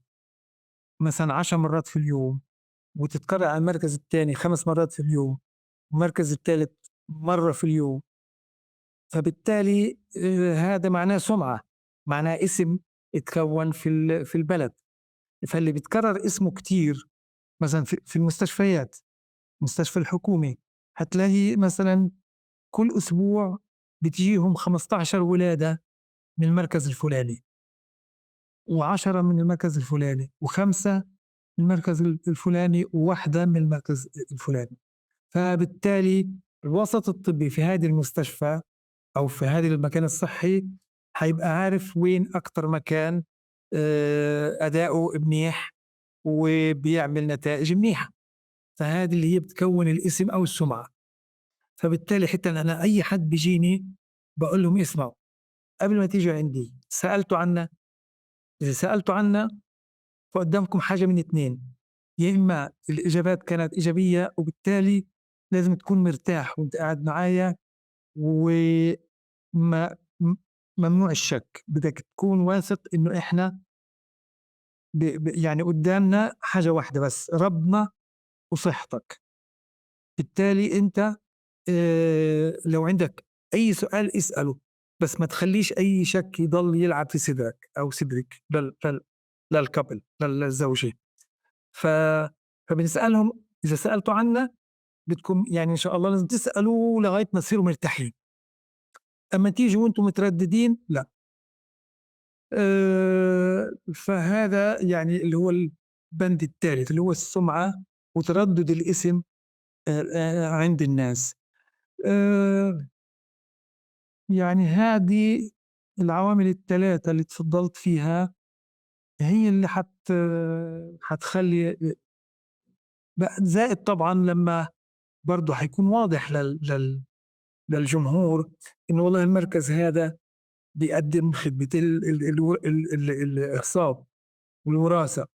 مثلا 10 مرات في اليوم، وتتكرر على المركز الثاني 5 مرات في اليوم، والمركز الثالث مرة في اليوم، فبالتالي هذا معناه سمعة، معناه اسم اتكون في البلد. فاللي بيتكرر اسمه كتير مثلا في المستشفيات، المستشفى الحكومي، هتلاقي مثلا كل أسبوع بتجيهم 15 ولادة من المركز الفلاني، و10 من المركز الفلاني، و5 من المركز الفلاني، و1 من المركز الفلاني. فبالتالي الوسط الطبي في هذه المستشفى أو في هذا المكان الصحي هيبقى عارف وين أكتر مكان أداؤه منيح وبيعمل نتائج منيحة. فهذه اللي هي بتكون الاسم أو السمعة. فبالتالي حتى أنا أي حد بيجيني بقول لهم اسمعوا، قبل ما تيجوا عندي سألتوا عنا؟ إذا سألتوا عنا فقدامكم حاجة من اتنين، يا إما الإجابات كانت إيجابية وبالتالي لازم تكون مرتاح وانت قاعد معايا وما ممنوع الشك، بدك تكون واثق إنه إحنا قدامنا حاجة واحدة بس، ربنا وصحتك. بالتالي أنت لو عندك أي سؤال اسأله، بس ما تخليش أي شك يضل يلعب في صدرك أو صدرك للكابل، للزوجة. فبنسألهم إذا سألتوا عنا بدكم إن شاء الله لازم تسألوا لغاية ما تصيروا مرتاحين. أما تيجوا وأنتم مترددين لا. فهذا اللي هو البند الثالث اللي هو السمعة وتردد الاسم عند الناس. هذه العوامل الثلاثة اللي تفضلت فيها هي اللي حتخلي زائد طبعا لما برضو حيكون واضح للجمهور إنه والله المركز هذا بيقدم خدمة الإخصاب والوراثة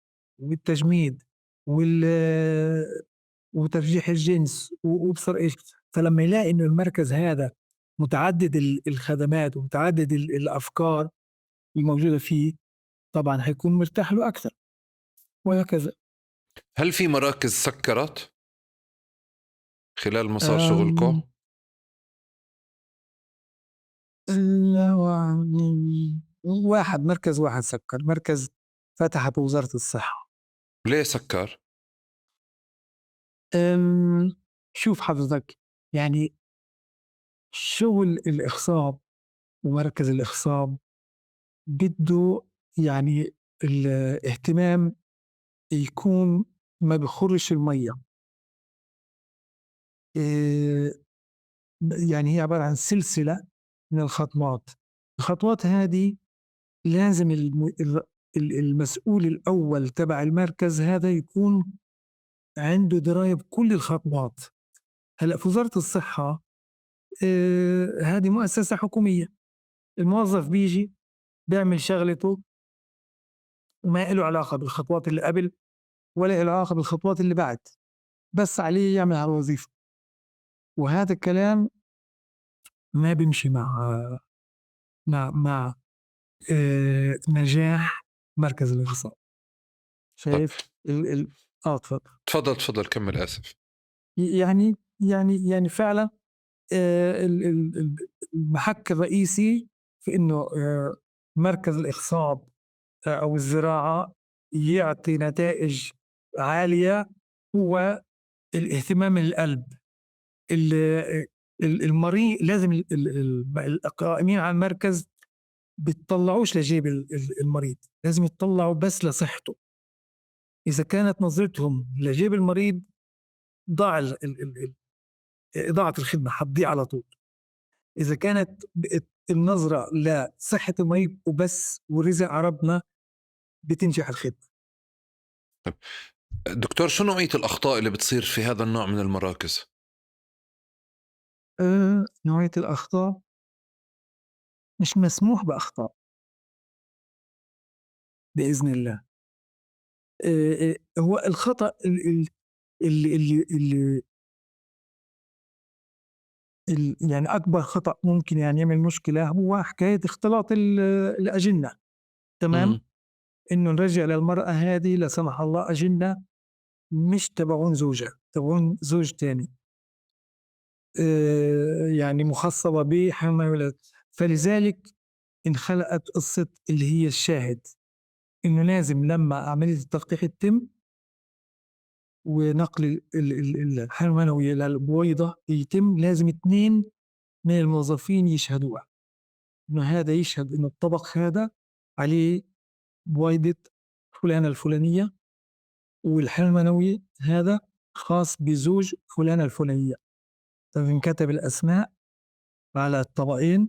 والتجميد وترجيح الجنس وابصر إيش. فلما يلاقي إنه المركز هذا متعدد الخدمات ومتعدد الأفكار الموجودة فيه، طبعا حيكون مرتاح له أكثر وهكذا. هل في مراكز سكرت خلال مسار شغلكم؟ لا، مركز واحد سكر، مركز فتح بوزارة الصحة. ليه سكر؟ شوف حضرتك، شغل الإخصاب ومركز الإخصاب بده الاهتمام يكون ما بخرش المية. هي عبارة عن سلسلة من الخطوات. الخطوات هذه لازم المسؤول الأول تبع المركز هذا يكون عنده دراية بكل الخطوات. هلأ في وزارة الصحة، هذه مؤسسة حكومية، الموظف بيجي بيعمل شغلته وما له علاقة بالخطوات اللي قبل ولا له علاقة بالخطوات اللي بعد، بس عليه يعمل هالوظيفة. وهذا الكلام ما بيمشي مع نجاح مركز الإخصاب. شايف؟ تفضل. تفضل، كمل، آسف. فعلا، المحك الرئيسي في إنه مركز الإخصاب أو الزراعة يعطي نتائج عالية هو الاهتمام القلب. المريض لازم القائمين على المركز بيطلعوش لجيب المريض، لازم يطلعوا بس لصحته. إذا كانت نظرتهم لجيب المريض ضاع إضاعة الخدمة، حتضيع على طول. إذا كانت النظرة لصحة المريض وبس ورزق عربنا بتنجح الخدمة. طيب دكتور، شو نوعية الأخطاء اللي بتصير في هذا النوع من المراكز؟ نوعية الأخطاء مش مسموح بأخطاء بإذن الله. هو الخطأ أكبر خطأ ممكن يعمل مشكلة هو حكاية اختلاط الأجنة. تمام؟ إنه نرجع للمرأة هذه لا سمح الله أجنة مش تبعون زوجها، تبعون زوج تاني، مخصبة بحمل ولد. فلذلك انخلقت قصة اللي هي الشاهد، إنه لازم لما عملية التلقيح تتم ونقل الحمل المنوي للبويضة يتم، لازم 2 من الموظفين يشهدوها، إنه هذا يشهد إنه الطبق هذا عليه بويضة فلانة الفلانية، والحمل المنوي هذا خاص بزوج فلانة الفلانية. فبنكتب الأسماء على الطبقين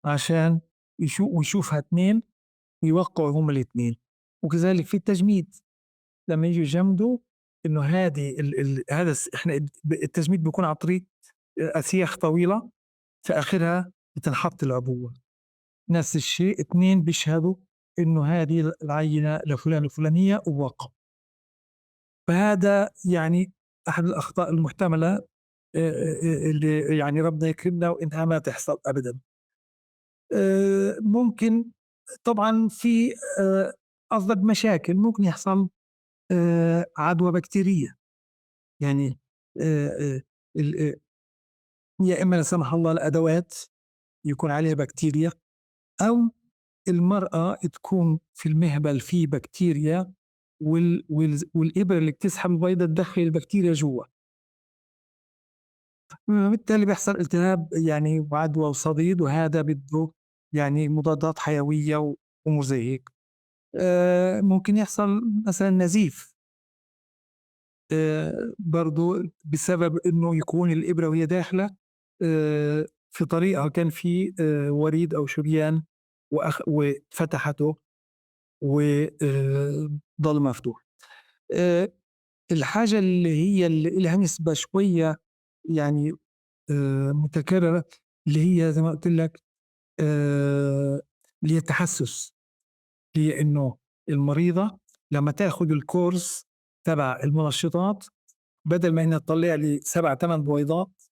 عشان ويشوفها 2 ويوقعوا هم الاثنين. وكذلك في التجميد، لما يجوا يجمدوا إنه هذه هذا إحنا التجميد بيكون عن طريق أسياخ طويلة في آخرها بتنحط العبوة. نفس الشيء 2 بيشهدوا إنه هذه العينة لفلان الفلانية ووقعوا. فهذا يعني أحد الأخطاء المحتملة اللي يعني ربنا يكرمنا وإنها ما تحصل أبدا. ممكن طبعا في قصدك مشاكل ممكن يحصل عدوى بكتيرية، يعني يا إما لا سمح الله الأدوات يكون عليها بكتيريا، أو المرأة تكون في المهبل في بكتيريا والإبرة اللي بتسحب البيضة تدخل البكتيريا جوا، بالتالي بيحصل التهاب يعني وعدوى وصديد، وهذا بده يعني مضادات حيوية وأمور زي هيك. ممكن يحصل مثلا نزيف، برضو بسبب إنه يكون الإبرة وهي داخلة في طريقها كان في وريد أو شريان وفتحته وضل مفتوح. الحاجة اللي هي اللي لها نسبة شوية يعني متكررة، اللي هي زي ما قلت لك، اللي هي التحسس، هي إنه المريضة لما تاخد الكورس تبع المنشطات بدل ما إنها تطلع لي 7-8 بويضات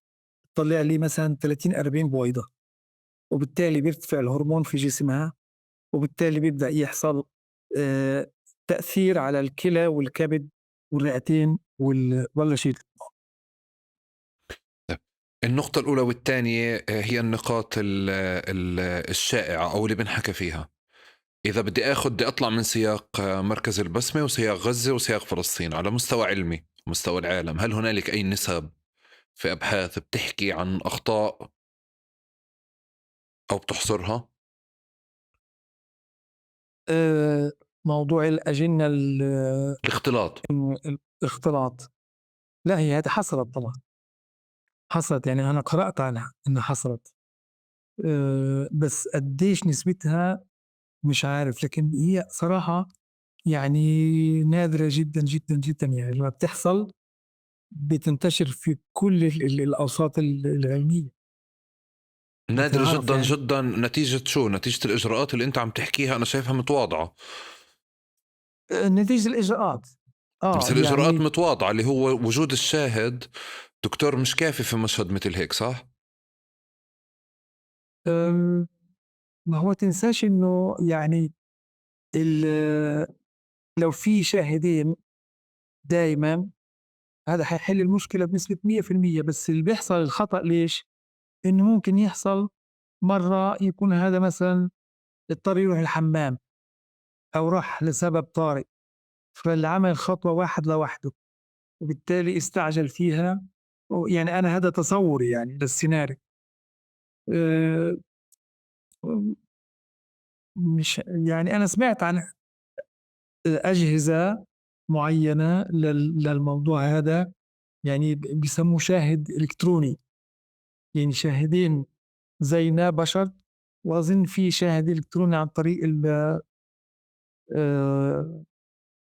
تطلع لي مثلا 30-40 بويضة، وبالتالي بيرتفع الهرمون في جسمها، وبالتالي بيبدأ يحصل تأثير على الكلى والكبد والرئتين ولا شيء. النقطة الأولى والثانية هي النقاط الشائعة أو اللي بنحكى فيها. إذا بدي بدي أطلع من سياق مركز البسمة وسياق غزة وسياق فلسطين على مستوى علمي، مستوى العالم، هل هنالك أي نسب في أبحاث بتحكي عن أخطاء أو بتحصرها؟ موضوع الأجنة الاختلاط. الاختلاط، لا هي هذه حصلت طبعا، حصلت، يعني أنا قرأت عنها إنها حصلت، بس قديش نسبتها مش عارف، لكن هي صراحة يعني نادرة جدا جدا جدا، يعني لما بتحصل بتنتشر في كل الأوساط العلمية. نادرة بتنعرف جدا يعني. جدا. نتيجة شو؟ نتيجة الإجراءات اللي أنت عم تحكيها أنا شايفها متواضعة. نتيجة الإجراءات. بس الإجراءات يعني متواضعة، اللي هو وجود الشاهد دكتور مش كافي في مشهد مثل هيك، صح؟ ما هو تنساش إنه يعني لو في شاهدين دايما هذا حيحل المشكلة بنسبة 100%. بس اللي بيحصل الخطأ ليش؟ إنه ممكن يحصل مرة يكون هذا مثلا اضطر يروح الحمام أو راح لسبب طارئ، فاللي عمل خطوة واحد لوحده وبالتالي استعجل فيها. يعني أنا هذا تصوري يعني للسيناريو. مش يعني أنا سمعت عن أجهزة معينة للموضوع هذا، يعني بيسموه شاهد إلكتروني، يعني شاهدين زينا بشر، وأظن في شاهد إلكتروني عن طريق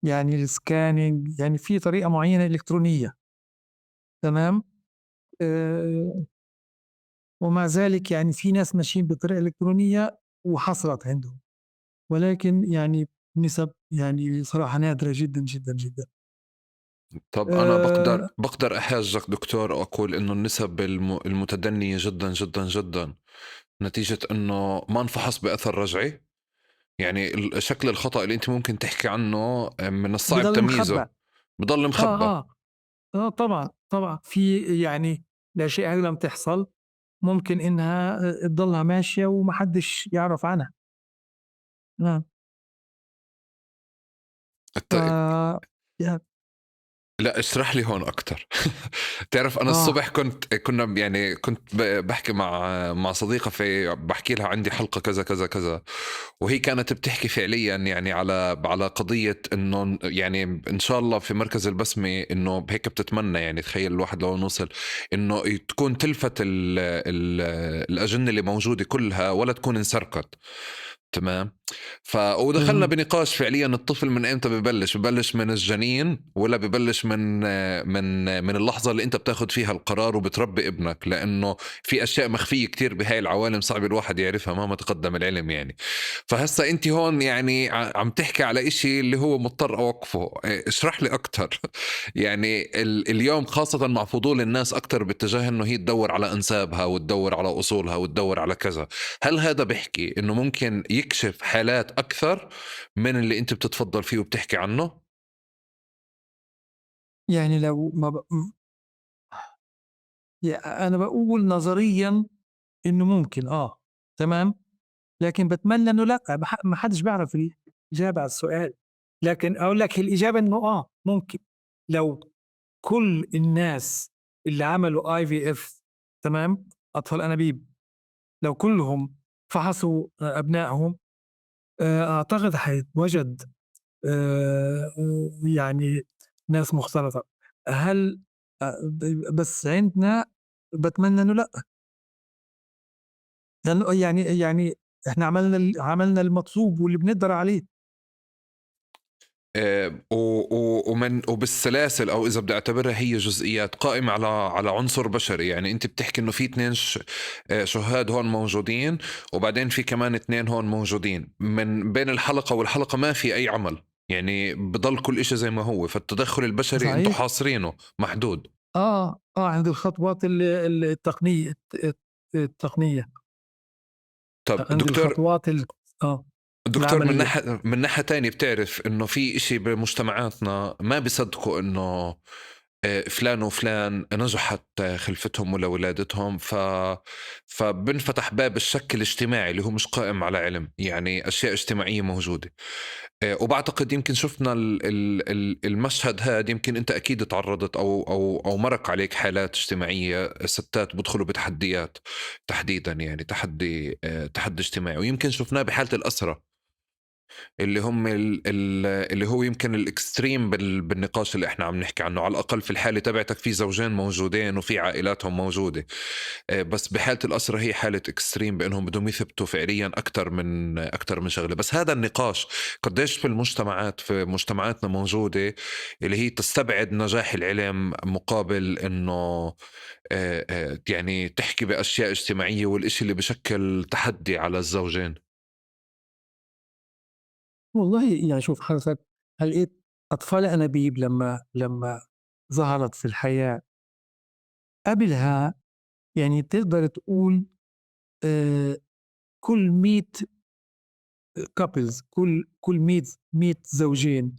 يعني السكانينج، يعني في طريقة معينة إلكترونية، تمام؟ ومع ذلك يعني في ناس ماشيين بطريقة إلكترونية وحصلت عندهم، ولكن يعني نسب يعني صراحة نادرة جدا جدا جدا. طب أنا بقدر أحاجك دكتور وأقول إنه النسب المتدنية جدا جدا جدا نتيجة إنه ما انفحص بأثر رجعي، يعني شكل الخطأ اللي أنت ممكن تحكي عنه من الصعب بضل تمييزه. مخبأ. بضل مخبأ. طبعا، طبعا. في يعني الأشياء هذه لم تحصل ممكن إنها تضلها ماشية ومحدش يعرف عنها. نعم. لا اشرح لي هون أكتر. تعرف أنا الصبح كنت بحكي مع صديقة بحكي لها عندي حلقة كذا كذا كذا، وهي كانت بتحكي فعليا يعني على قضية إنه يعني إن شاء الله في مركز البسمة إنه هيك بتتمنى، يعني تخيل الواحد لو نوصل إنه تكون تلفت الأجنة اللي موجودة كلها ولا تكون انسرقت. تمام. ودخلنا بنقاش فعليا الطفل من امتى ببلش؟ ببلش من الجنين ولا ببلش من اللحظة اللي انت بتاخد فيها القرار وبتربي ابنك؟ لانه في اشياء مخفية كتير بهاي العوالم صعب الواحد يعرفها مهما تقدم العلم يعني. فهسا انت هون يعني عم تحكي على اشي اللي هو مضطر اوقفه. اشرح لي اكثر. يعني اليوم خاصة مع فضول الناس اكثر باتجاه انه هي تدور على انسابها وتدور على اصولها وتدور على كذا، هل هذا بيحكي انه ممكن يكشف حالات اكثر من اللي انت بتتفضل فيه وبتحكي عنه؟ يعني لو ما ب... انا بقول نظريا انه ممكن، تمام، لكن بتمنى انه لا، ما حدش بيعرف الاجابة على السؤال، لكن اقول لك الاجابة انه ممكن لو كل الناس اللي عملوا IVF، تمام، اطفال انابيب، لو كلهم فحصوا ابنائهم، اعتقد حيتوجد يعني ناس مختلطة. هل بس عندنا بتمنى انه لا، لانه يعني احنا عملنا المطلوب واللي بنقدر عليه. ومن وبالسلاسل، او اذا بدي اعتبرها هي جزئيات قائمة على عنصر بشري. يعني انت بتحكي انه في 2 شهاد هون موجودين، وبعدين في كمان 2 هون موجودين، من بين الحلقة والحلقة ما في اي عمل، يعني بضل كل إشي زي ما هو. فالتدخل البشري انتم حاصرينه محدود. عند الخطوات التقنية. طب عند دكتور، الخطوات دكتور، العملية. من ناحية تانية بتعرف إنه في إشي بمجتمعاتنا ما بيصدقوا إنه فلان وفلان نجحت خلفتهم ولا ولادتهم، فبنفتح باب الشك الاجتماعي اللي هو مش قائم على علم، يعني أشياء اجتماعية موجودة. وبعتقد يمكن شفنا المشهد هذا، يمكن أنت أكيد تعرضت أو مرق عليك حالات اجتماعية، ستات بدخلوا بتحديات تحديدا، يعني تحدي اجتماعي، ويمكن شفناه بحالة الأسرة اللي هم اللي هو يمكن ال extreme بالنقاش اللي احنا عم نحكي عنه. على الأقل في الحالة تبعتك في زوجين موجودين وفي عائلاتهم موجودة، بس بحالة الأسرة هي حالة extreme بأنهم بدهم يثبتوا فعليا أكثر من شغلة. بس هذا النقاش قديش في المجتمعات، في مجتمعاتنا موجودة، اللي هي تستبعد نجاح العلم مقابل إنه يعني تحكي بأشياء اجتماعية، والإشي اللي بشكل تحدي على الزوجين. والله يعني شوف حضرتك، هلقيت أطفال أنابيب لما ظهرت في الحياة قبلها، يعني تقدر تقول كل 100 couples، كل 100 زوجين،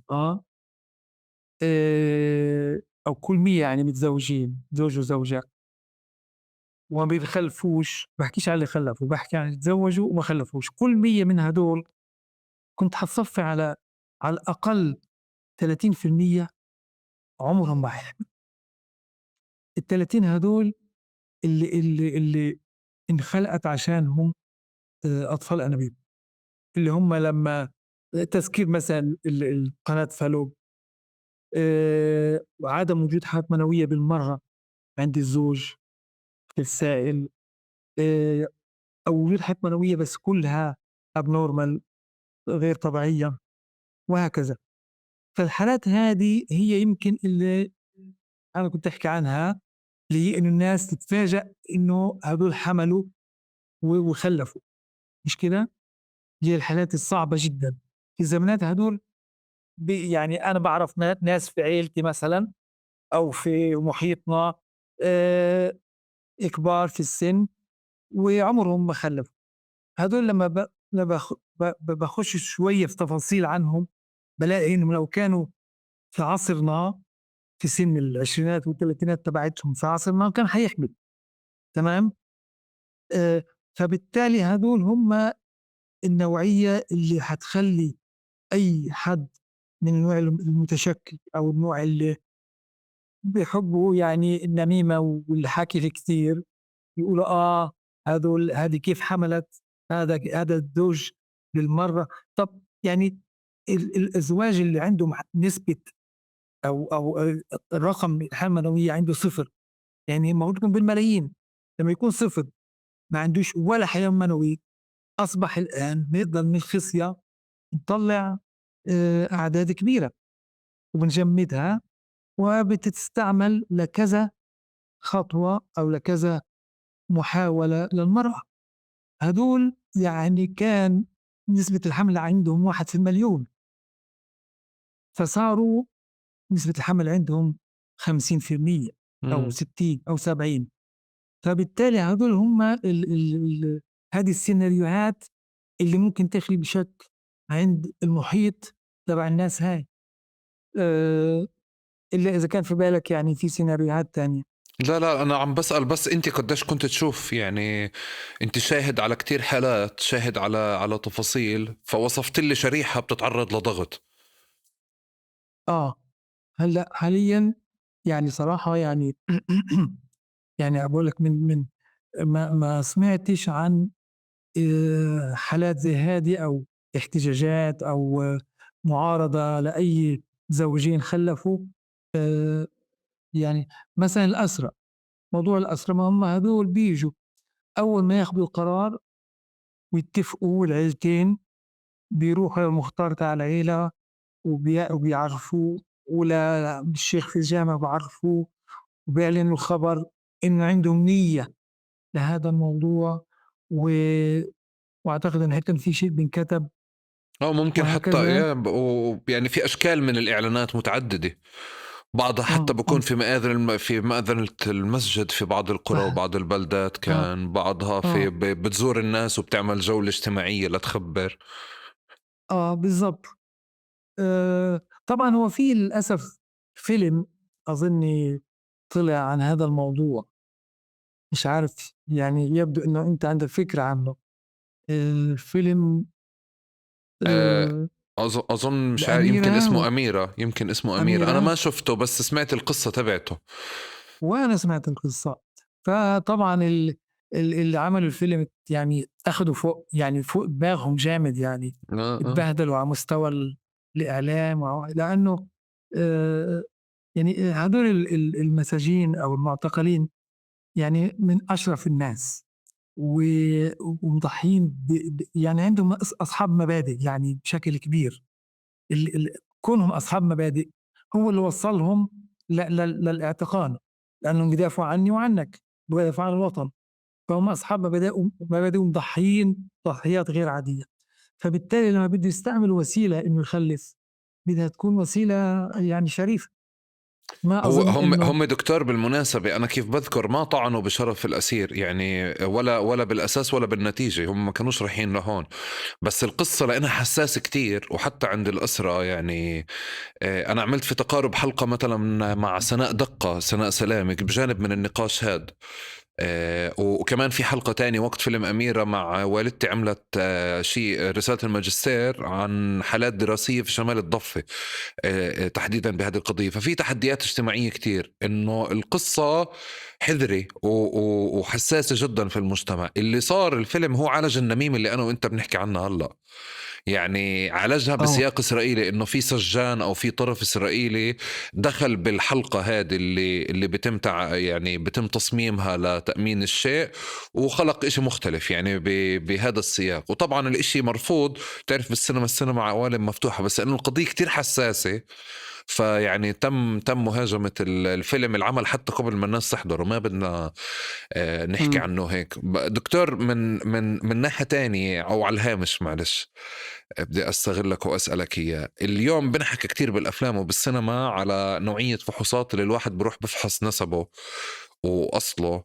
أو كل 100 يعني متزوجين، زوج وزوجة، وما بيخلفوش، بحكيش على اللي خلفوا، بحكي عن اللي تزوجوا وما خلفوش، كل 100 من هدول كنت حتصفي على الأقل 30% عمرهم ما حيحملوا. ال30 هدول اللي انخلقت عشانهم أطفال أنابيب، اللي هم لما تسكير مثلا القناة فالوب، وعدم وجود حالات منوية بالمرة عند الزوج في السائل، أو وجود حالات منوية بس كلها abnormal، غير طبيعية، وهكذا. فالحالات هذه هي يمكن اللي أنا كنت أحكي عنها، اللي هي إنه الناس تتفاجأ إنه هدول حملوا وخلفوا، مش كده؟ هي الحالات الصعبة جدا في زمانات هدول. يعني أنا بعرف ناس في عيلتي مثلا أو في محيطنا، كبار في السن وعمرهم ما خلفوا. هدول لما بخش شوية في تفاصيل عنهم بلاقي إنهم لو كانوا في عصرنا في سن العشرينات والثلاثينات تبعتهم في عصرنا كان حيحمل، تمام؟ فبالتالي هدول هم النوعية اللي حتخلي أي حد من النوع المتشكك أو النوع اللي بيحبوا يعني النميمة والحكي الكثير يقولوا هذول هذه كيف حملت، هذا الزوج بالمرة. طب يعني الأزواج اللي عندهم نسبة أو الرقم الحالة المنوية عنده 0، يعني موجود بالملايين، لما يكون 0 ما عندوش ولا حيوان منوي، أصبح الآن نقدر من الخصية نطلع أعداد كبيرة وبنجمدها وبتستعمل لكذا خطوة أو لكذا محاولة للمرأة. هدول كان نسبة الحمل عندهم 1 في المليون، فصاروا نسبة الحمل عندهم خمسين في المية أو 60 أو 70. فبالتالي هدول هم هذه السيناريوهات اللي ممكن تخلق شك عند المحيط تبع الناس هاي. إلا إذا كان في بالك في سيناريوهات تانية. لا لا أنا عم بسأل بس أنت قديش كنت تشوف، أنت شاهد على كتير حالات، شاهد على تفاصيل، فوصفت لي شريحة بتتعرض لضغط. هلأ حاليا صراحة أقول لك من ما سمعتش عن حالات زي هذه أو احتجاجات أو معارضة لأي زوجين خلفوا. مثلا الأسرى، موضوع الأسرى، ما هم هذول بيجوا أول ما ياخذوا القرار ويتفقوا العيلتين بيروحوا للمختار تاع العيلة وبيعرفوه، ولا الشيخ في الجامع بيعرفوه، وبيعلنوا الخبر إنه عندهم نية لهذا الموضوع، وأعتقد إنه حتى في شيء بينكتب. ممكن حتى وهكذا. في أشكال من الإعلانات متعددة، بعضها حتى بكون في مآذن المسجد في بعض القرى وبعض البلدات، كان بعضها في بتزور الناس وبتعمل جولة اجتماعية لتخبر. بالضبط. طبعا هو في للأسف فيلم أظني طلع عن هذا الموضوع، مش عارف، يبدو أنه أنت عندك فكرة عنه. الفيلم، أظن مش عارف، يمكن الأميرة اسمه و أميرة، يمكن اسمه أميرة. أنا أميرة. ما شفته بس سمعت القصة تبعته. وأنا سمعت القصة. فطبعا اللي عملوا الفيلم أخذوا فوق دماغهم جامد، اتبهدلوا على مستوى الإعلام، لأنه هدول المساجين أو المعتقلين من أشرف الناس ومضحيين عندهم أصحاب مبادئ بشكل كبير. كونهم أصحاب مبادئ هو اللي وصلهم للاعتقال، لأنهم بيدافعوا عني وعنك، بيدافعوا عن الوطن، فهم أصحاب مبادئ ومضحيين تضحيات غير عادية. فبالتالي لما بده يستعمل وسيلة إنه يخلف بدها تكون وسيلة شريفة. ما أظن إنه هم دكتور بالمناسبة أنا كيف بذكر ما طعنوا بشرف الأسير، ولا بالأساس ولا بالنتيجة، هم ما كانوش رايحين لهون، بس القصة لأنها حساسة كتير وحتى عند الأسرة. أنا عملت في تقارب حلقة مثلا مع سناء دقة، سناء سلامك، بجانب من النقاش هاد، وكمان في حلقة تانية وقت فيلم أميرة مع والدتي عملت شيء رسالة الماجستير عن حالات دراسية في شمال الضفة، تحديدا بهذه القضية. ففي تحديات اجتماعية كتير، إنه القصة حذرة وحساسة جدا في المجتمع. اللي صار الفيلم هو عالج النميمة اللي أنا وإنت بنحكي عنها هلأ، عالجها بسياق إسرائيلي، إنه في سجان أو في طرف إسرائيلي دخل بالحلقة هذه اللي بتم تصميمها لتأمين الشيء، وخلق إشي مختلف بهذا السياق. وطبعا الإشي مرفوض، تعرف بالسينما، السينما عوالم مفتوحة، بس إنه القضية كتير حساسة، فيعني تم مهاجمة الفيلم العمل حتى قبل ما الناس تحضره. ما بدنا نحكي عنه هيك. دكتور، من ناحية تانية أو على الهامش، معلش بدي أستغلك وأسألك إياه. اليوم بنحكي كتير بالأفلام وبالسينما على نوعية فحوصات اللي الواحد بروح بفحص نسبه وأصله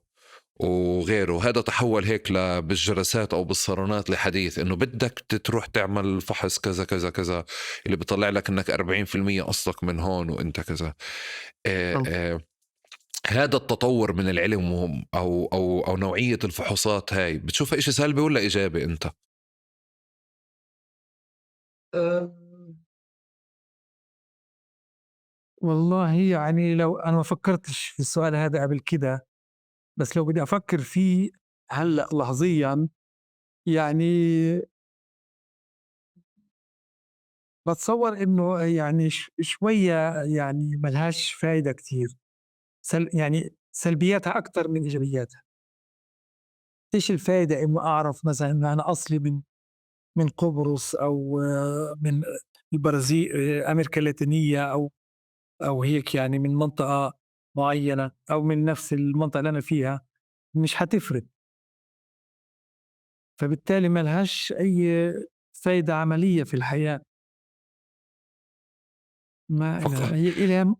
وغيره، هذا تحول هيك بالجلسات أو بالصالونات لحديث إنه بدك تروح تعمل فحص كذا كذا كذا اللي بيطلع لك إنك أربعين في المية أصلك من هون وإنت كذا. هذا التطور من العلم أو نوعية الفحوصات هاي بتشوفها إشي سلبي ولا إيجابي أنت؟ والله لو أنا ما فكرتش في السؤال هذا قبل كده، بس لو بدي أفكر فيه هلأ لحظيا، بتصور إنه شوية ملهاش فايدة كتير، سلبياتها أكتر من إيجابياتها. إيش الفايدة إنه أعرف مثلا إنه أنا أصلي من قبرص أو من البرازيل، أمريكا اللاتينية أو هيك، يعني من منطقة معينة أو من نفس المنطقة اللي أنا فيها، مش حتفرق. فبالتالي ما لهاش أي فايدة عملية في الحياة. ما إلها هي إلها.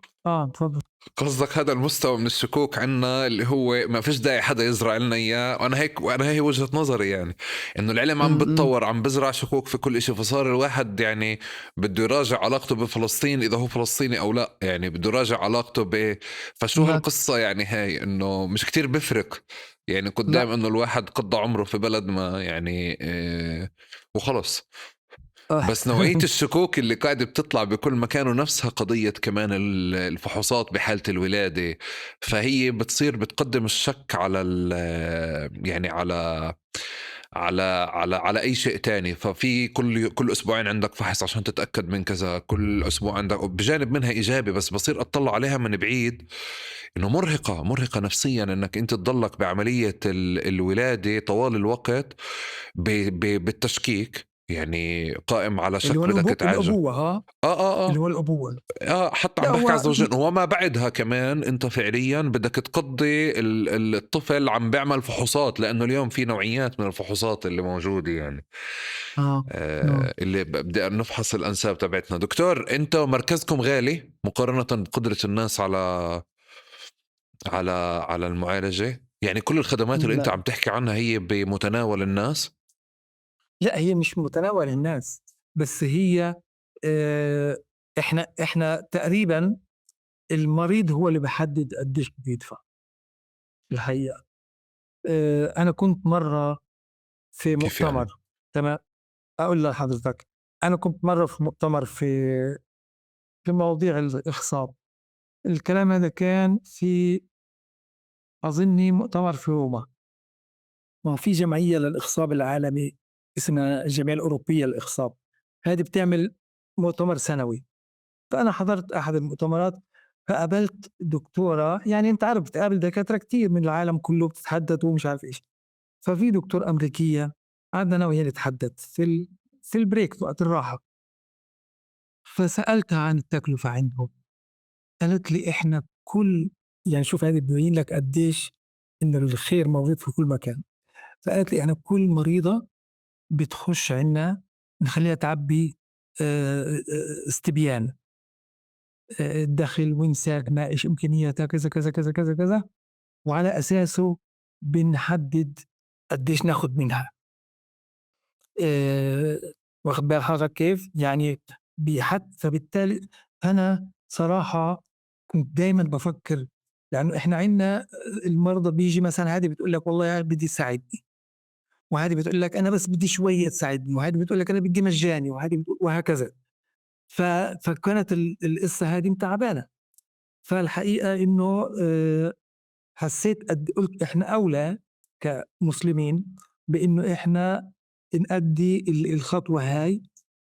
تفضل. قصدك هذا المستوى من الشكوك عنا اللي هو ما فيش داعي حدا يزرع لنا إياه. وأنا هيك، وأنا هي وجهة نظري، يعني إنه العلم عم بتطور، عم بزرع شكوك في كل إشي، فصار الواحد يعني بده يراجع علاقته بفلسطين إذا هو فلسطيني أو لا، يعني بده يراجع علاقته فشو هالقصة يعني هاي إنه مش كتير بفرق يعني قدام إنه الواحد قضى عمره في بلد ما يعني وخلص. بس نوعية الشكوك اللي قاعدة بتطلع بكل مكان، ونفسها قضية كمان الفحوصات بحالة الولادة، فهي بتصير بتقدم الشك على يعني على على على على أي شيء تاني. ففي كل أسبوعين عندك فحص عشان تتأكد من كذا، كل أسبوع عندك بجانب منها إيجابي، بس بصير أطلع عليها من بعيد إنه مرهقة نفسيا إنك أنت تضلك بعملية الولادة طوال الوقت بالتشكيك، يعني قائم على شك بدك تعالجه. الأبوة ها؟ اللي هو الأبوة. حتى عم بحكي على الزوجين وما بعدها كمان أنت فعليا بدك تقضي الطفل عم بيعمل فحوصات، لأنه اليوم في نوعيات من الفحوصات اللي موجودة يعني. اللي بدي نفحص الأنساب تبعتنا. دكتور، أنت مركزكم غالي مقارنة بقدرة الناس على على على المعالجة؟ يعني كل الخدمات اللي أنت عم تحكي عنها هي بمتناول الناس؟ لا، هي مش متناول الناس، بس هي احنا تقريبا المريض هو اللي بحدد قديش بده يدفع الحقيقة. أنا كنت مرة في مؤتمر يعني؟ تمام، أقول لحضرتك، أنا كنت مرة في مؤتمر في مواضيع الإخصاب. الكلام هذا كان في أظني مؤتمر في روما، ما في جمعية للإخصاب العالمي اسمها الجمعية الأوروبية للإخصاب، هذه بتعمل مؤتمر سنوي. فأنا حضرت أحد المؤتمرات، فقابلت دكتورة، يعني أنت عارف بتقابل دكاترة كتير من العالم كله بتتحدث ومش عارف إيش. ففي دكتور أمريكية قعدنا أنا وهي نتحدث في البريك في وقت الراحة، فسألتها عن التكلفة عندهم، قالت لي إحنا كل يعني شوف هذه بيبين لك قديش إن الخير موجود في كل مكان. فقالت لي إحنا كل مريضة بتخش عنا نخليها تعبي استبيان، الدخل وين ساكنة، إيش إمكانياتها، كذا كذا كذا كذا كذا، وعلى أساسه بنحدد قديش ناخد منها. واخد بال حضرتك كيف؟ يعني بيحد. فبالتالي أنا صراحة كنت دايما بفكر، لأنه إحنا عنا المرضى بيجي مثلا هذه بتقول لك والله بدي تساعدني، وهذه بتقول لك أنا بس بدي شوية تساعدني، وهذه بتقول لك أنا بدي مجاني، وهذه بتقول وهكذا. فكانت القصة هذه متعبانة. فالحقيقة إنه حسيت قد قلت إحنا أولى كمسلمين بإنه إحنا نأدي الخطوة هاي،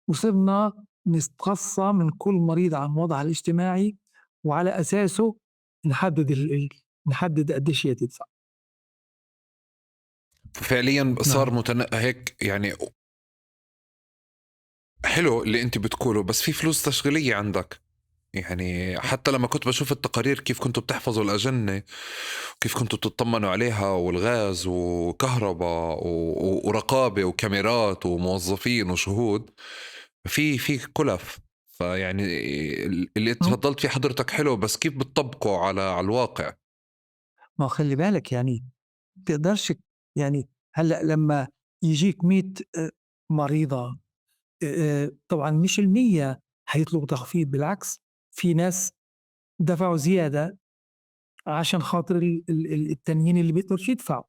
وصرنا نستقصى من كل مريض عن وضعه الاجتماعي، وعلى أساسه نحدد قديش هي تدفع. فعليا صار هيك يعني. حلو اللي انت بتقوله، بس في فلوس تشغيلية عندك. يعني حتى لما كنت بشوف التقارير كيف كنتوا بتحفظوا الأجنة وكيف كنتوا بتطمنوا عليها، والغاز وكهرباء ورقابة وكاميرات وموظفين وشهود، في كلف. فيعني اللي تفضلت فيه حضرتك حلو، بس كيف بتطبقه على الواقع؟ ما خلي بالك يعني تقدرش، يعني هلأ لما يجيك 100 مريضة، طبعا مش 100 هيطلبوا تخفيض، بالعكس في ناس دفعوا زيادة عشان خاطر التانيين اللي بيقدرش يدفعوا.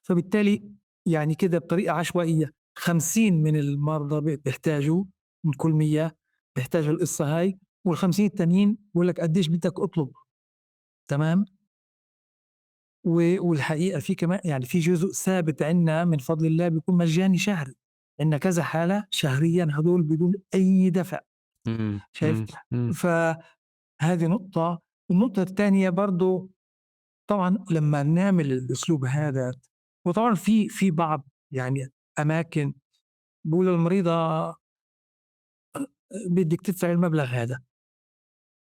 فبالتالي يعني كده بطريقة عشوائية 50 من المرضى بيحتاجوا، من كل 100 بيحتاجوا القصة هاي، وال50 التانيين بيقول لك قديش بدك اطلب. تمام. والحقيقة في كمان يعني في جزء ثابت عندنا من فضل الله بيكون مجاني شهري، عندنا كذا حالة شهريا هدول بدون أي دفع. شايف؟ فهذه نقطة. النقطة الثانية برضو طبعا لما نعمل الأسلوب هذا وطبعا في بعض يعني أماكن بقول للمريضة بدك تدفعي المبلغ هذا،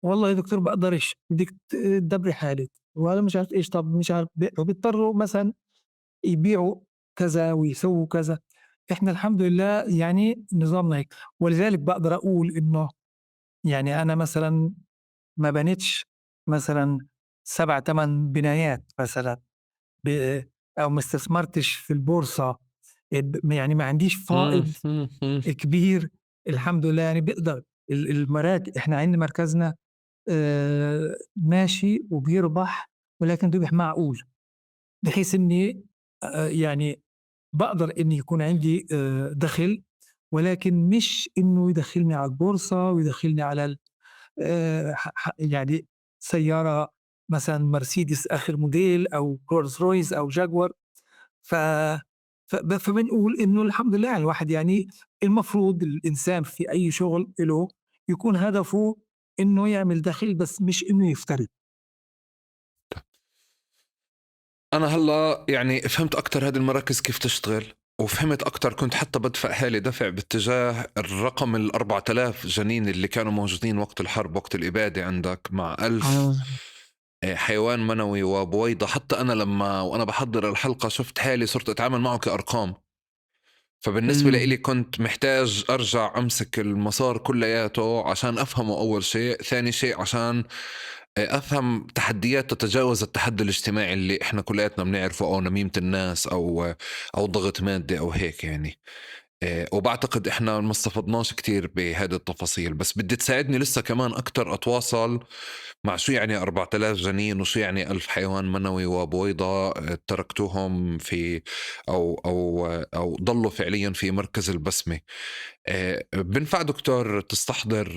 والله يا دكتور بقدرش، بدك تدبري حالك، وهذا مش عارف ايش، طب مش عارف، وبيضطروا مثلا يبيعوا كذا ويسووا كذا. احنا الحمد لله يعني نظامنا هيك، ولذلك بقدر اقول انه يعني انا مثلا ما بنيتش مثلا 7-8 بنايات مثلا او ما استثمرتش في البورصة، يعني ما عنديش فائض كبير الحمد لله. يعني بقدر المراكز، احنا عندنا مركزنا ماشي وبيربح، ولكن ربح معقول، بحيث اني يعني بقدر اني يكون عندي دخل، ولكن مش انه يدخلني على البورصة ويدخلني على يعني سيارة مثلا مرسيدس آخر موديل أو رولز رويس أو جاكوار. فبنقول إنه الحمد لله الواحد يعني المفروض الإنسان في أي شغل له يكون هدفه إنه يعمل دخل، بس مش إنه يفترض. أنا هلا يعني فهمت أكتر هذه المراكز كيف تشتغل، وفهمت أكتر كنت حتى بدفع حالي دفع باتجاه الرقم 4000 جنين اللي كانوا موجودين وقت الحرب وقت الإبادة عندك، مع 1000 حيوان منوي وبويضة. حتى أنا لما وأنا بحضر الحلقة شفت حالي صرت أتعامل معه كأرقام. فبالنسبة لإلي كنت محتاج أرجع أمسك المسار كلياته عشان أفهمه أول شيء، ثاني شيء عشان أفهم تحديات تتجاوز التحدي الاجتماعي اللي إحنا كلياتنا بنعرفه، أو نميمة الناس أو ضغط مادي أو هيك يعني. وبعتقد إحنا ما استفدناش كتير بهذه التفاصيل، بس بدي تساعدني لسه كمان أكتر أتواصل مع شو يعني 4000 جنين وشو يعني 1000 حيوان منوي وبويضة تركتوهم في أو أو أو ضلوا فعليا في مركز البسمة. بنفع دكتور تستحضر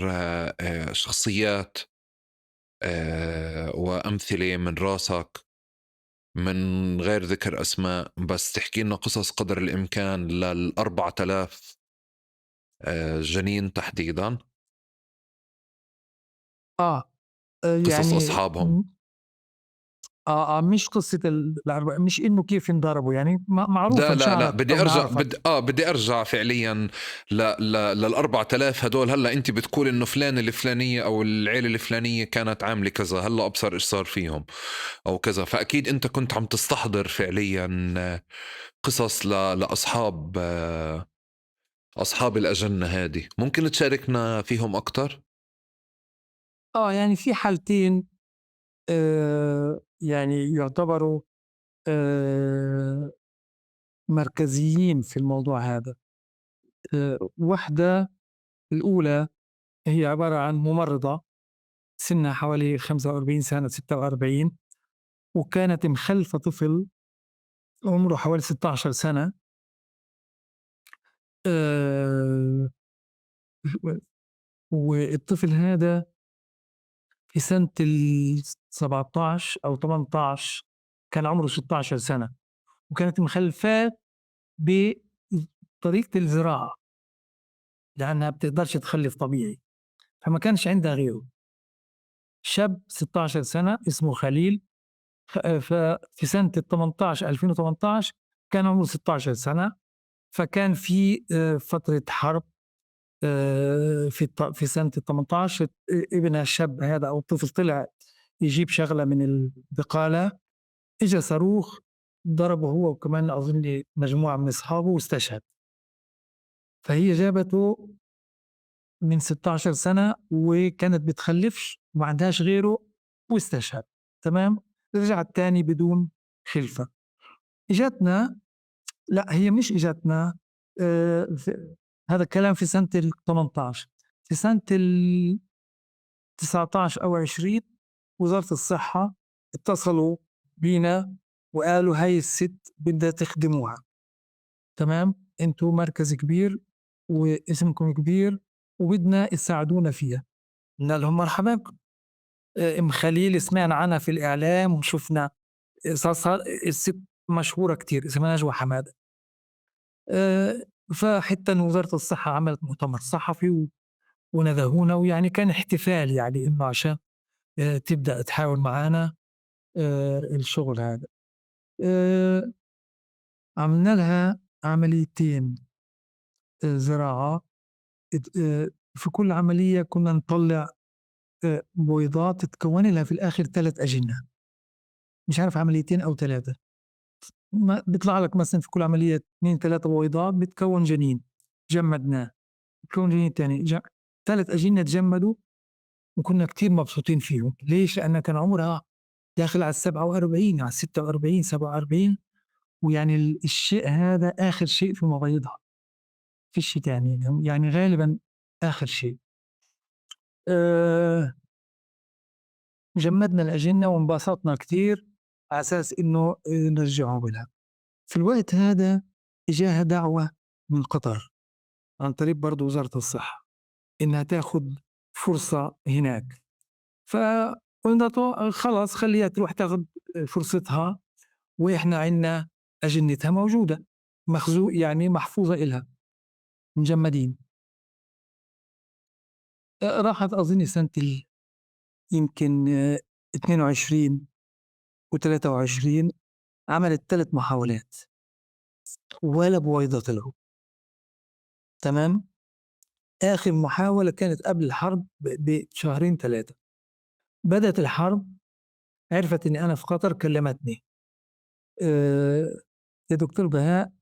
شخصيات وأمثلة من راسك من غير ذكر أسماء، بس تحكي لنا قصص قدر الإمكان 4000 جنين تحديدا؟ قصص يعني أصحابهم. مش قصة الأربعة، مش إنه كيف انضربوا، يعني معروف لا، إن لا، شاء لا، الله بدي أو أرجع، نعرفها. بدي أرجع فعليا 4000 هدول. هلا أنت بتقول إنه فلان الفلانية أو العيلة الفلانية كانت عاملة كذا، هلا أبصر إيش صار فيهم أو كذا، فأكيد أنت كنت عم تستحضر فعليا قصص لأصحاب، أصحاب الأجنة هذه. ممكن تشاركنا فيهم أكتر؟ يعني في حالتين، يعني يعتبروا، مركزيين في الموضوع هذا. واحدة الأولى هي عبارة عن ممرضة سنها حوالي 45 سنة، 46، وكانت مخلفة طفل عمره حوالي 16 سنة. والطفل هذا في سنة ال 17 أو 18 كان عمره 16 سنة، وكانت مخلفاه بطريقة الزراعة لأنها بتقدرش تخلف طبيعي، فما كانش عندها غيره. شاب 16 سنة اسمه خليل، ففي سنة التمنتاش، ألفين وتمنتاش، كان عمره 16 سنة. فكان في فترة حرب، في سنة التمنتاش، ابنها الشاب هذا أو الطفل طلع يجيب شغلة من البقالة، إجا صاروخ ضربه هو وكمان أظن مجموعة من أصحابه واستشهد. فهي جابته من 16 سنة وكانت بتخلفش وما عندهاش غيره واستشهد. تمام؟ رجعت تاني بدون خلفة. إجتنا، لا هي مش إجتنا، هذا الكلام في سنة ال 18، في سنة ال 19 أو 20 وزارة الصحة اتصلوا بينا وقالوا هاي الست بدها تخدموها. تمام؟ انتو مركز كبير واسمكم كبير وبدنا تساعدونا فيها. قلنا لهم مرحبا بكم. ام خليل سمعنا عنها في الإعلام وشفنا صار الست مشهورة كتير، اسمها نجوى حمادة. فحتى إن وزارة الصحة عملت مؤتمر صحفي وندهونا، ويعني كان احتفال إنه عشان تبدأ تحاول معانا الشغل هذا. عملنا لها عمليتين زراعة. في كل عملية كنا نطلع بويضات تكون لها في الآخر 3 أجنة، مش عارف عمليتين أو 3. ما بيطلع لك مثلا في كل عملية 2 3 بويضات بتكون جنين، جمدناه، بتكون جنين تاني، 3 أجنة تجمدوا، وكنا كتير مبسوطين فيهم. ليش؟ لأن كان عمرها داخل على السبعة وأربعين، على الستة وأربعين، سبعة وأربعين، ويعني الشيء هذا آخر شيء في مبايضها، فيش شيء تاني، يعني غالبا آخر شيء. جمدنا الأجنة وانبسطنا كتير على أساس إنه نرجعهم لها. في الوقت هذا إجاها دعوة من قطر عن طريق برضو وزارة الصحة إنها تاخد فرصة هناك، فقلنا خلاص خليها تروح تاخد فرصتها، وإحنا عنا أجنتها موجودة مخزوق، يعني محفوظة إلها مجمدين. راحت أظن سنة يمكن، اثنين وعشرين وثلاثة وعشرين، عملت 3 محاولات ولا بويضة طلعوا. تمام. آخر محاولة كانت قبل الحرب بشهرين 3. بدأت الحرب، عرفت إني أنا في قطر، كلمتني، يا دكتور بهاء،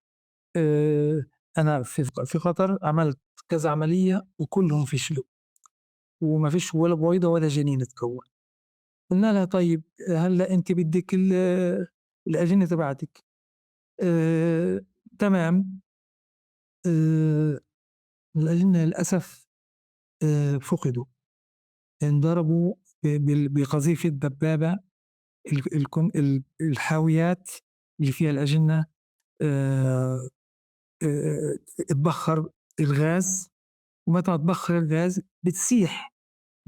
أنا في قطر عملت كذا عملية وكلهم فشلوا وما فيش ولا بويضة ولا جنين اتكون. قلنا لها طيب هلأ أنت بدك الأجنة تبعتك. تمام. الأجنة للأسف، فقدوا، انضربوا بقذيفة دبابة. الحاويات اللي فيها الأجنة، اتبخر الغاز، ومتى ما تبخر الغاز بتسيح،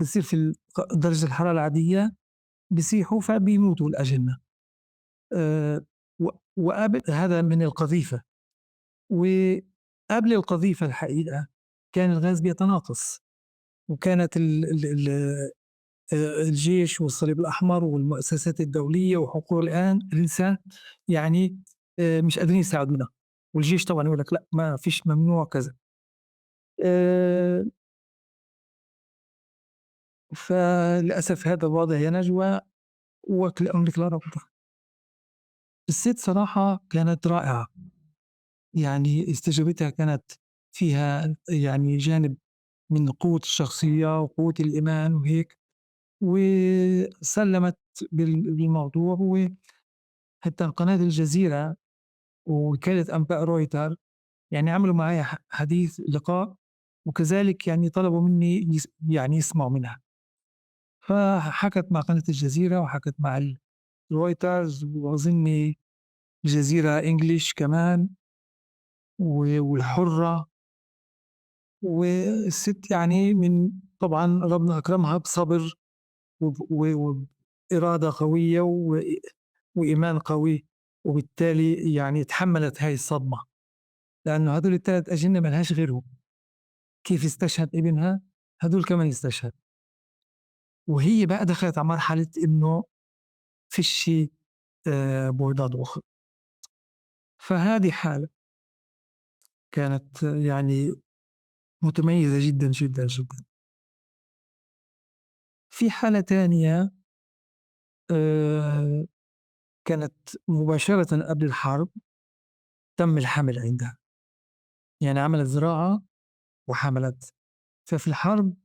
بتصير في درجة الحرارة العادية بيسيحوا فبيموتوا الأجنة. وقبل هذا من القذيفة، وقبل القذيفة الحقيقة كان الغاز بيتناقص، وكانت الجيش والصليب الأحمر والمؤسسات الدولية وحقوق الإنسان مش قادرين يساعدونا، والجيش طبعا يقول لك لا ما فيش، ممنوع كذا. فللأسف هذا الوضع يا نجوى، وكل أمرك لا رب. الست صراحة كانت رائعة، استجابتها كانت فيها جانب من قوة الشخصية وقوة الإيمان وهيك، وسلمت بالموضوع. وحتى قناة الجزيرة ووكالة أنباء رويتر عملوا معايا حديث لقاء، وكذلك طلبوا مني يسمعوا منها. فحكت مع قناة الجزيرة وحكت مع رويترز وأظني الجزيرة إنجليش كمان والحرة. والست من طبعا ربنا أكرمها بصبر وإرادة قوية وإيمان قوي، وبالتالي تحملت هاي الصدمة، لأنه هدول الثلاث أجنة ملهاش غيرهم. كيف استشهد ابنها هدول كمان استشهد. وهي بقى دخلت على مرحلة إنه فيش، بويضات أخرى. فهذه حالة كانت متميزة جدا جدا جدا. في حالة تانية، كانت مباشرة قبل الحرب، تم الحمل عندها، عملت زراعة وحملت. ففي الحرب،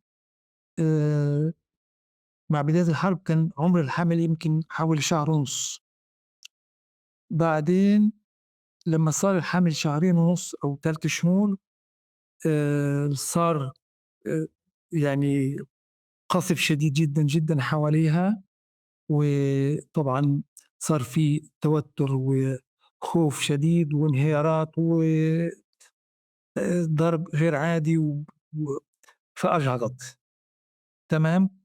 مع بداية الحرب كان عمر الحمل يمكن حوالي شهر ونص. بعدين لما صار الحمل شهرين ونص أو 3 شهور، صار قصف شديد جدا جدا حواليها، وطبعا صار في توتر وخوف شديد وانهيارات و ضرب غير عادي فأجهضت. تمام.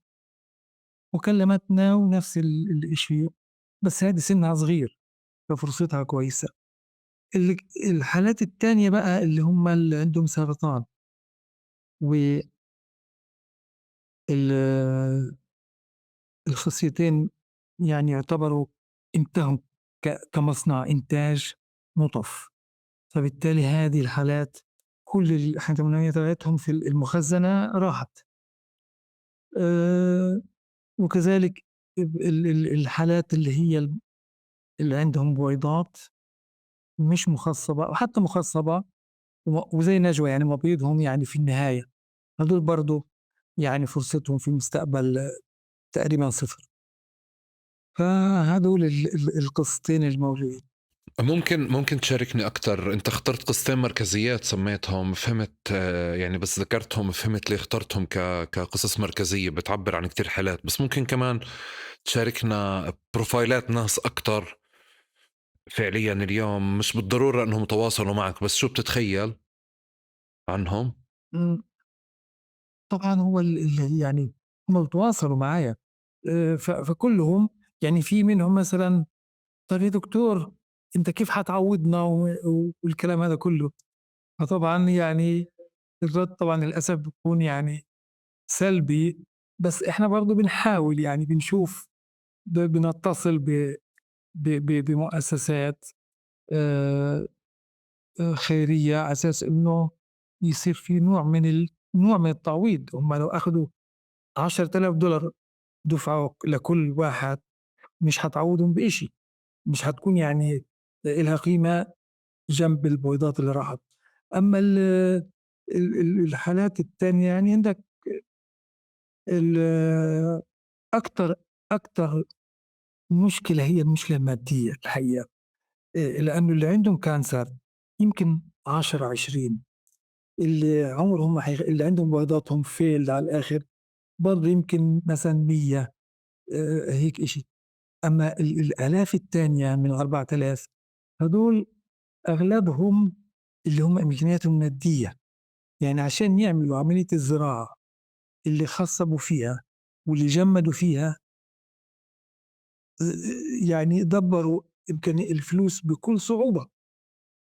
وكلمتنا ونفس الإشي، بس هذه سنها صغير ففرصتها كويسة. الحالات التانية بقى اللي هم اللي عندهم سرطان و الخصيتين يعتبروا انتهوا كمصنع إنتاج، نطف. فبالتالي هذه الحالات كل الحيوانات المنوية تبعتهم في المخزنة راحت. وكذلك الحالات اللي هي اللي عندهم بويضات مش مخصبة أو حتى مخصبة وزي نجوى، يعني مبيضهم في النهاية، هدول برضو فرصتهم في المستقبل تقريبا صفر. فهدول القصتين الموجودين. ممكن تشاركني أكتر؟ أنت اخترت قصتين مركزيات سميتهم، فهمت، يعني بس ذكرتهم فهمت ليه اخترتهم كقصص مركزية بتعبر عن كتير حالات، بس ممكن كمان تشاركنا بروفايلات ناس أكتر فعليا اليوم، مش بالضرورة أنهم تواصلوا معك، بس شو بتتخيل عنهم؟ طبعا هو هم بتواصلوا معايا، فكلهم في منهم مثلا طيب يا دكتور انت كيف حتعوضنا والكلام هذا كله. فطبعا الرد طبعا للأسف بيكون سلبي، بس احنا برضو بنحاول، بنشوف، بنتصل بمؤسسات خيرية على أساس إنه يصير في نوع من التعويض. هم لو أخذوا عشرة آلاف دولار دفعة لكل واحد مش حتعوضهم بإشي، مش حتكون إلها قيمة جنب البويضات اللي راحت. أما الحالات التانية عندك أكتر مشكلة هي المشكلة المادية الحقيقة، لأنه اللي عندهم كانسر يمكن 10 20، اللي عمرهم اللي عندهم بويضاتهم فيل على الآخر برضه يمكن مثلا 100، هيك إشي. أما الآلاف التانية من 4000 هدول أغلبهم اللي هم إمكانياتهم مادية، عشان يعملوا عملية الزراعة اللي خصبوا فيها واللي جمدوا فيها، دبروا إمكانية الفلوس بكل صعوبة،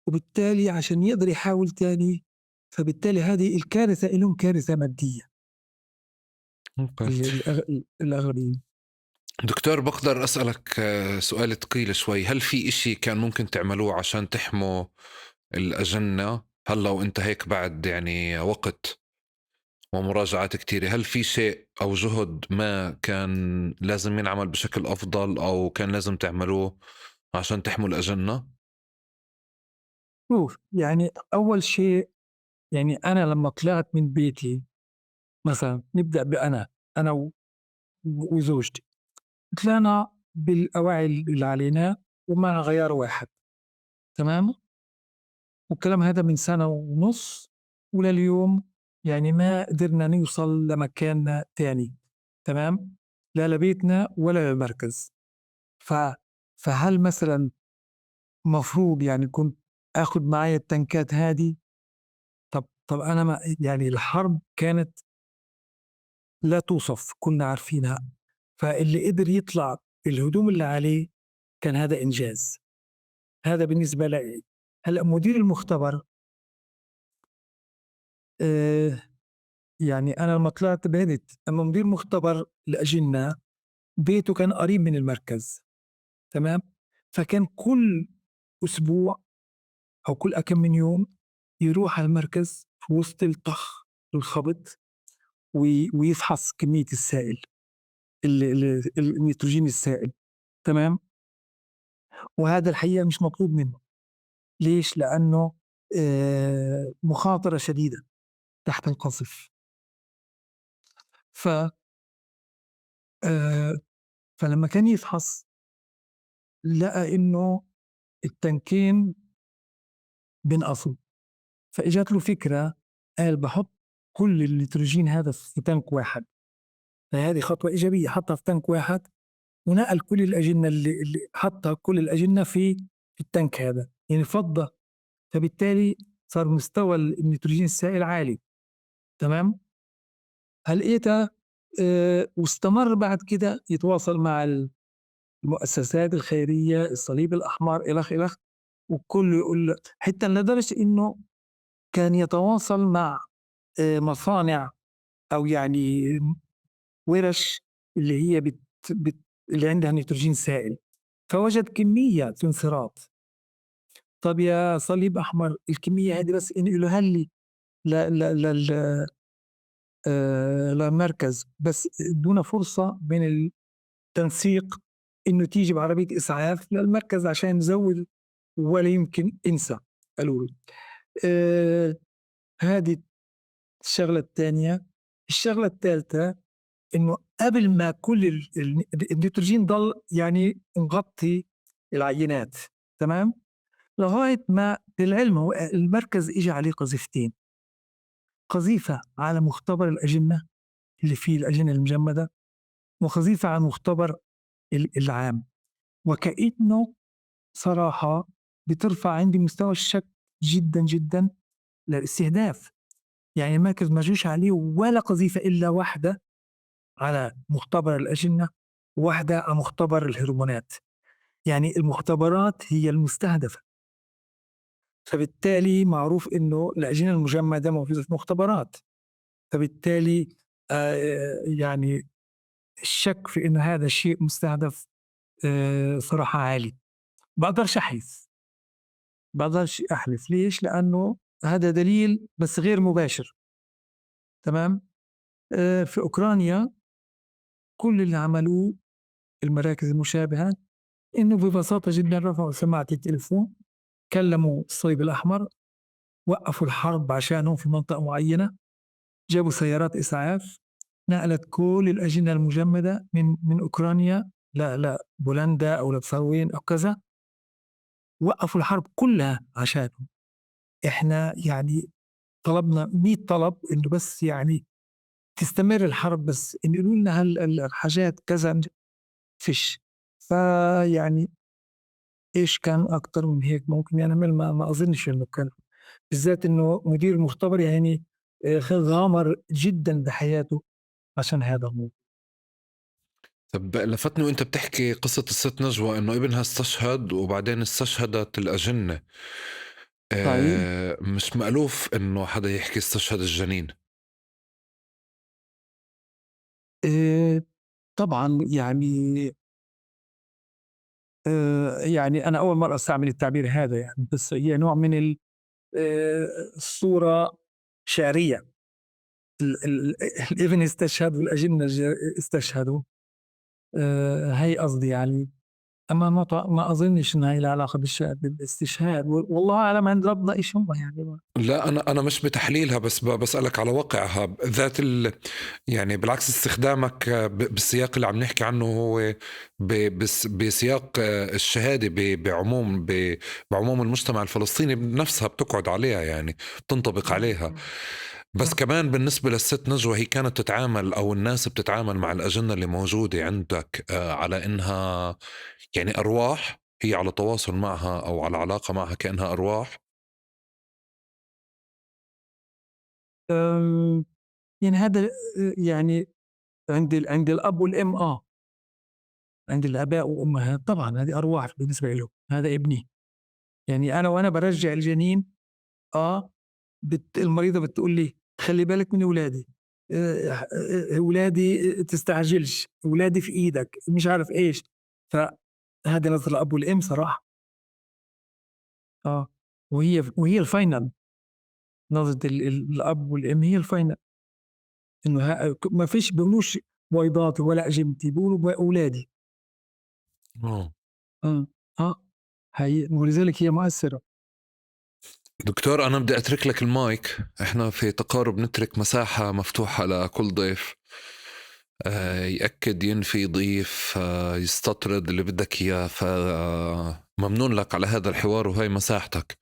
وبالتالي عشان يقدر يحاول تاني، فبالتالي هذه الكارثة لهم كارثة مادية. الأغلبية. دكتور بقدر أسألك سؤال ثقيل شوي، هل في إشي كان ممكن تعملوه عشان تحموا الأجنة هلا وإنت هيك بعد وقت ومراجعات كتيرة، هل في شيء أو جهد ما كان لازم ينعمل بشكل أفضل أو كان لازم تعملوه عشان تحموا الأجنة؟ شوف، أول شيء أنا لما طلعت من بيتي مثلا، نبدأ بأنا، أنا وزوجتي، طلعنا بالأواعي اللي علينا ومع غيار واحد، تمام؟ والكلام هذا من سنة ونص ولليوم ما قدرنا نوصل لمكاننا تاني، تمام؟ لا لبيتنا ولا للمركز. فهل مثلا مفروض كنت آخد معايا التنكات هذه؟ طب أنا ما الحرب كانت لا توصف، كنا عارفينها، فاللي قدر يطلع الهدوم اللي عليه كان هذا إنجاز. هذا بالنسبة لي. هلأ مدير المختبر، أنا لما طلعت بعدت، أما مدير مختبر الأجنة بيته كان قريب من المركز، تمام؟ فكان كل أسبوع أو كل أكم من يوم يروح على المركز في وسط الطخ الخبط ويفحص كمية السائل النيتروجين السائل، تمام؟ وهذا الحقيقة مش مطلوب منه. ليش؟ لأنه مخاطرة شديدة تحت القصف. فلما كان يفحص لقى إنه التنكين بنقصوا، فإجت له فكرة، قال بحط كل النيتروجين هذا في تانك واحد. فهذه خطوة إيجابية، حطها في تانك واحد ونقل كل الأجنة اللي حطها كل الأجنة في التانك هذا، يعني فضة، فبالتالي صار مستوى النيتروجين السائل عالي، تمام؟ هلقيتها، واستمر بعد كده يتواصل مع المؤسسات الخيرية، الصليب الأحمر، إلخ إلخ، وكل يقول له، حتى لدرجة إنه كان يتواصل مع مصانع أو ورش اللي هي اللي عندها نيتروجين سائل، فوجد كمية سنسرات. طب يا صليب أحمر الكمية هذه بس انقلوها لي للمركز، بس ادونا فرصة من التنسيق إنه تيجي بعربية إسعاف للمركز عشان نزود، ولا يمكن انسى. قالوا له. هذه الشغلة الثانية. الشغلة الثالثة إنه قبل ما كل النيتروجين ضل نغطي العينات، تمام؟ لغاية ما للعلم هو المركز إجا عليه قذيفتين، قذيفة على مختبر الأجنة اللي فيه الأجنة المجمدة، وقذيفة على مختبر العام. وكأنه صراحة بترفع عندي مستوى الشك جدا جدا للاستهداف. المركز ما جوش عليه ولا قذيفة إلا واحدة على مختبر الأجنة وواحدة على مختبر الهرمونات. المختبرات هي المستهدفة، فبالتالي معروف إنه الأجنة المجمدة موجودة في مختبرات، فبالتالي الشك في إنه هذا الشيء مستهدف صراحة عالي. بقدرش أحلف. ليش؟ لأنه هذا دليل بس غير مباشر، تمام؟ في أوكرانيا كل اللي عملوه المراكز المشابهة إنه ببساطة جدا رفعوا سماعة التليفون، كلموا الصليب الأحمر، وقفوا الحرب عشانهم في منطقة معينة، جابوا سيارات إسعاف نقلت كل الأجنة المجمدة من أوكرانيا لا بولندا أو لبصروين أو كذا، وقفوا الحرب كلها عشانهم. إحنا طلبنا 100 طلب إنه بس تستمر الحرب، بس إنه يقولوا لنا الحاجات كذا، فيش. فيعني إيش كان أكتر من هيك ممكن نعمل؟ ما أظنش إنه كان، بالذات إنه مدير المختبر غامر جدا بحياته عشان هذا الموضوع. طب لفتني وانت بتحكي قصة الست نجوى انه ابنها استشهد وبعدين استشهدت الأجنة. مش مألوف انه حدا يحكي استشهد الجنين. طبعا أنا أول مرة أستعمل التعبير هذا بس هي نوع من الصورة شعرية. الابن استشهد والأجنة استشهدوا. هي قصدي أما ما أظنش إن هي لها علاقة بالاستشهاد، والله أعلم عند ربنا إيش هم يعني. لا، أنا مش بتحليلها، بس بسألك على واقعها ذات بالعكس استخدامك بالسياق اللي عم نحكي عنه هو بسياق الشهادة بعموم المجتمع الفلسطيني نفسها بتقعد عليها، بتنطبق عليها. بس كمان بالنسبة للست نجوى، هي كانت تتعامل أو الناس بتتعامل مع الأجنة اللي موجودة عندك على إنها أرواح، هي على تواصل معها أو على علاقة معها كأنها أرواح. هذا عند الأب والأم، عند الآباء والأمهات طبعا هذه أرواح بالنسبة لهم، هذا ابني. أنا وأنا برجع الجنين، المريضة بتقول لي خلي بالك من أولادي، أولادي تستعجلش، أولادي في إيدك، مش عارف إيش. فهذه نظرة الأب والأم صراحة. وهي ال final، نظرة الأب والأم هي ال final، إنه ما فيش بيقولوش بويضاتي ولا أجنتي، بيقولوا أولادي. هي ولذلك هي مؤثرة. دكتور، أنا بدي أترك لك المايك، إحنا في تقارب نترك مساحة مفتوحة لكل ضيف، يأكد، ينفي، يضيف، يستطرد اللي بدك إياه. فممنون لك على هذا الحوار وهي مساحتك.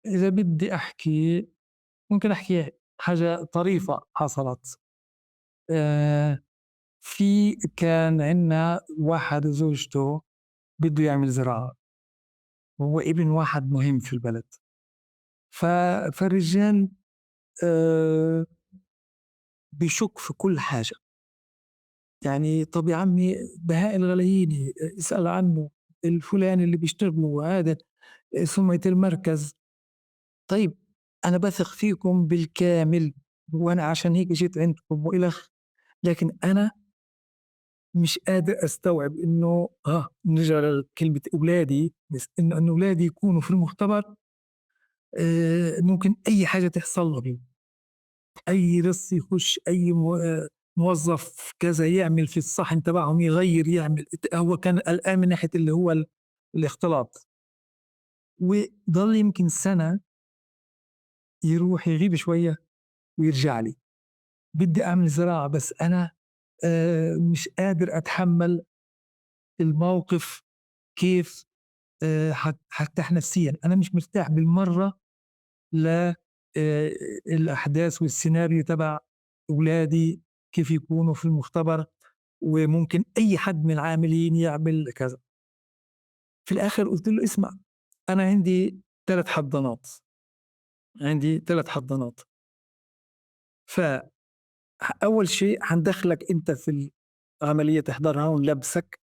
إذا بدي أحكي ممكن أحكي حاجة طريفة حصلت. في كان عندنا واحد وزوجته بده يعمل زراعة، وهو ابن واحد مهم في البلد. فالرجال بيشك في كل حاجة. طب يا عمي بهاء الغلاييني اسأل عنه، الفلان اللي بيشتغلوا وهذا سمعة المركز. طيب أنا بثق فيكم بالكامل، وأنا عشان هيك جيت عندكم وإلخ، لكن أنا مش قادر أستوعب إنه نرجع لكلمة أولادي، بس إنه أولادي يكونوا في المختبر، ممكن أي حاجة تحصل لهم، أي لص يخش، أي موظف كذا يعمل في الصحن تبعهم، يغير يعمل. هو كان قلقان من ناحية اللي هو الاختلاط. وضل يمكن سنة يروح يغيب شوية ويرجع لي، بدي أعمل زراعة بس أنا مش قادر أتحمل الموقف، كيف، حرتاح نفسيا، أنا مش مرتاح بالمرة ل، الأحداث والسيناريو تبع أولادي كيف يكونوا في المختبر، وممكن أي حد من العاملين يعمل كذا. في الآخر قلت له اسمع، أنا عندي 3 حضانات، عندي 3 حضانات، ف أول شيء حندخلك أنت في العملية تحضرها ونلبسك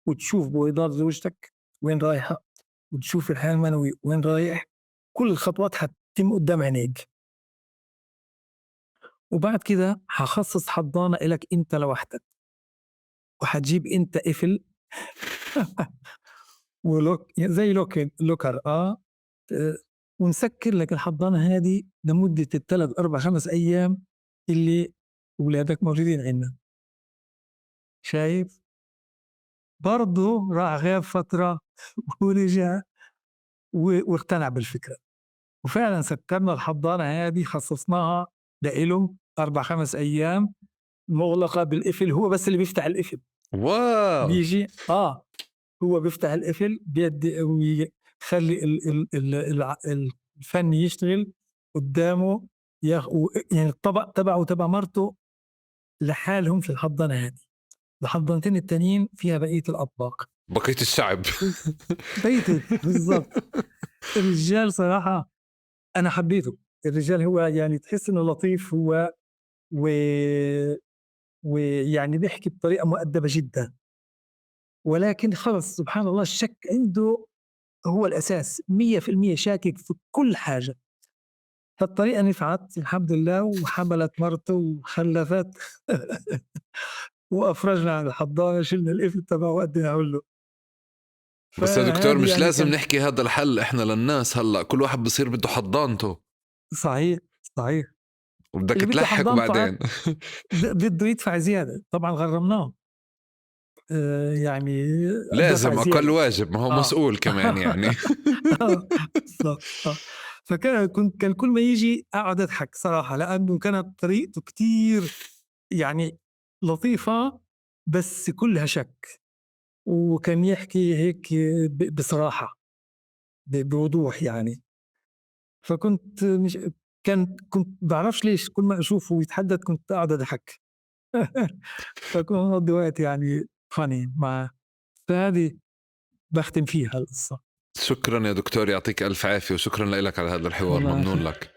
وتشوف بويضات زوجتك وين رايحة، وتشوف الحيوان المنوي وين رايح، كل الخطوات حتتم قدام عينيك. وبعد كده هخصص حضانة إلك أنت لوحدك، وحتجيب أنت قفل ولوك زي لوكر، ونسكر لك الحضانة هذه لمدة الثلاث أربع 5 أيام اللي أولادك موجودين عندنا. شايف؟ برضه راح غاب فترة ورجع واقتنع بالفكرة، وفعلا سكرنا الحضانة هذه، خصصناها لإله 4-5 أيام مغلقة بالقفل، هو بس اللي بيفتح القفل. واو. بيجي، هو بيفتح القفل، بيدي ويخلي الفني يشتغل قدامه، الطبق تبعه وتبع مرته لحالهم في الحضانة هذه. الحضانتين التانيين فيها بقية الأطباق، بقية الشعب. بقية بالضبط. الرجال صراحة أنا حبيته، الرجال هو تحس إنه لطيف هو، ويعني بيحكي بطريقة مؤدبة جدا، ولكن خلص سبحان الله الشك عنده هو الأساس، مية في المية شاكك في كل حاجة. فالطريقة نفعت الحمد لله، وحملت مرته وخلفت وأفرجنا عن الحضانة، شلنا القفل تبعه وقدنا له. بس يا دكتور فهذه مش لازم كان نحكي هذا الحل احنا للناس هلا، كل واحد بصير بده حضانته. صحيح، صحيح. وبدك اللي بده تلحق حضانته بعدين. بده يدفع زيادة، طبعا غرمناه. لازم دفع أقل زيادة. واجب، ما هو مسؤول كمان يعني. بالضبط. فكان كان كل ما يجي أقعد أضحك صراحة، لأنه كانت طريقته كتير لطيفة بس كلها شك، وكان يحكي هيك بصراحة، بوضوح. فكنت مش كان كنت بعرفش ليش كل ما أشوفه يتحدث كنت أقعد أضحك. فكنت أقضي وقت فاني معه. فهذه بختم فيها القصة. شكرا يا دكتور، يعطيك ألف عافية، وشكرا لك على هذا الحوار، الله ممنون يعافيك. لك.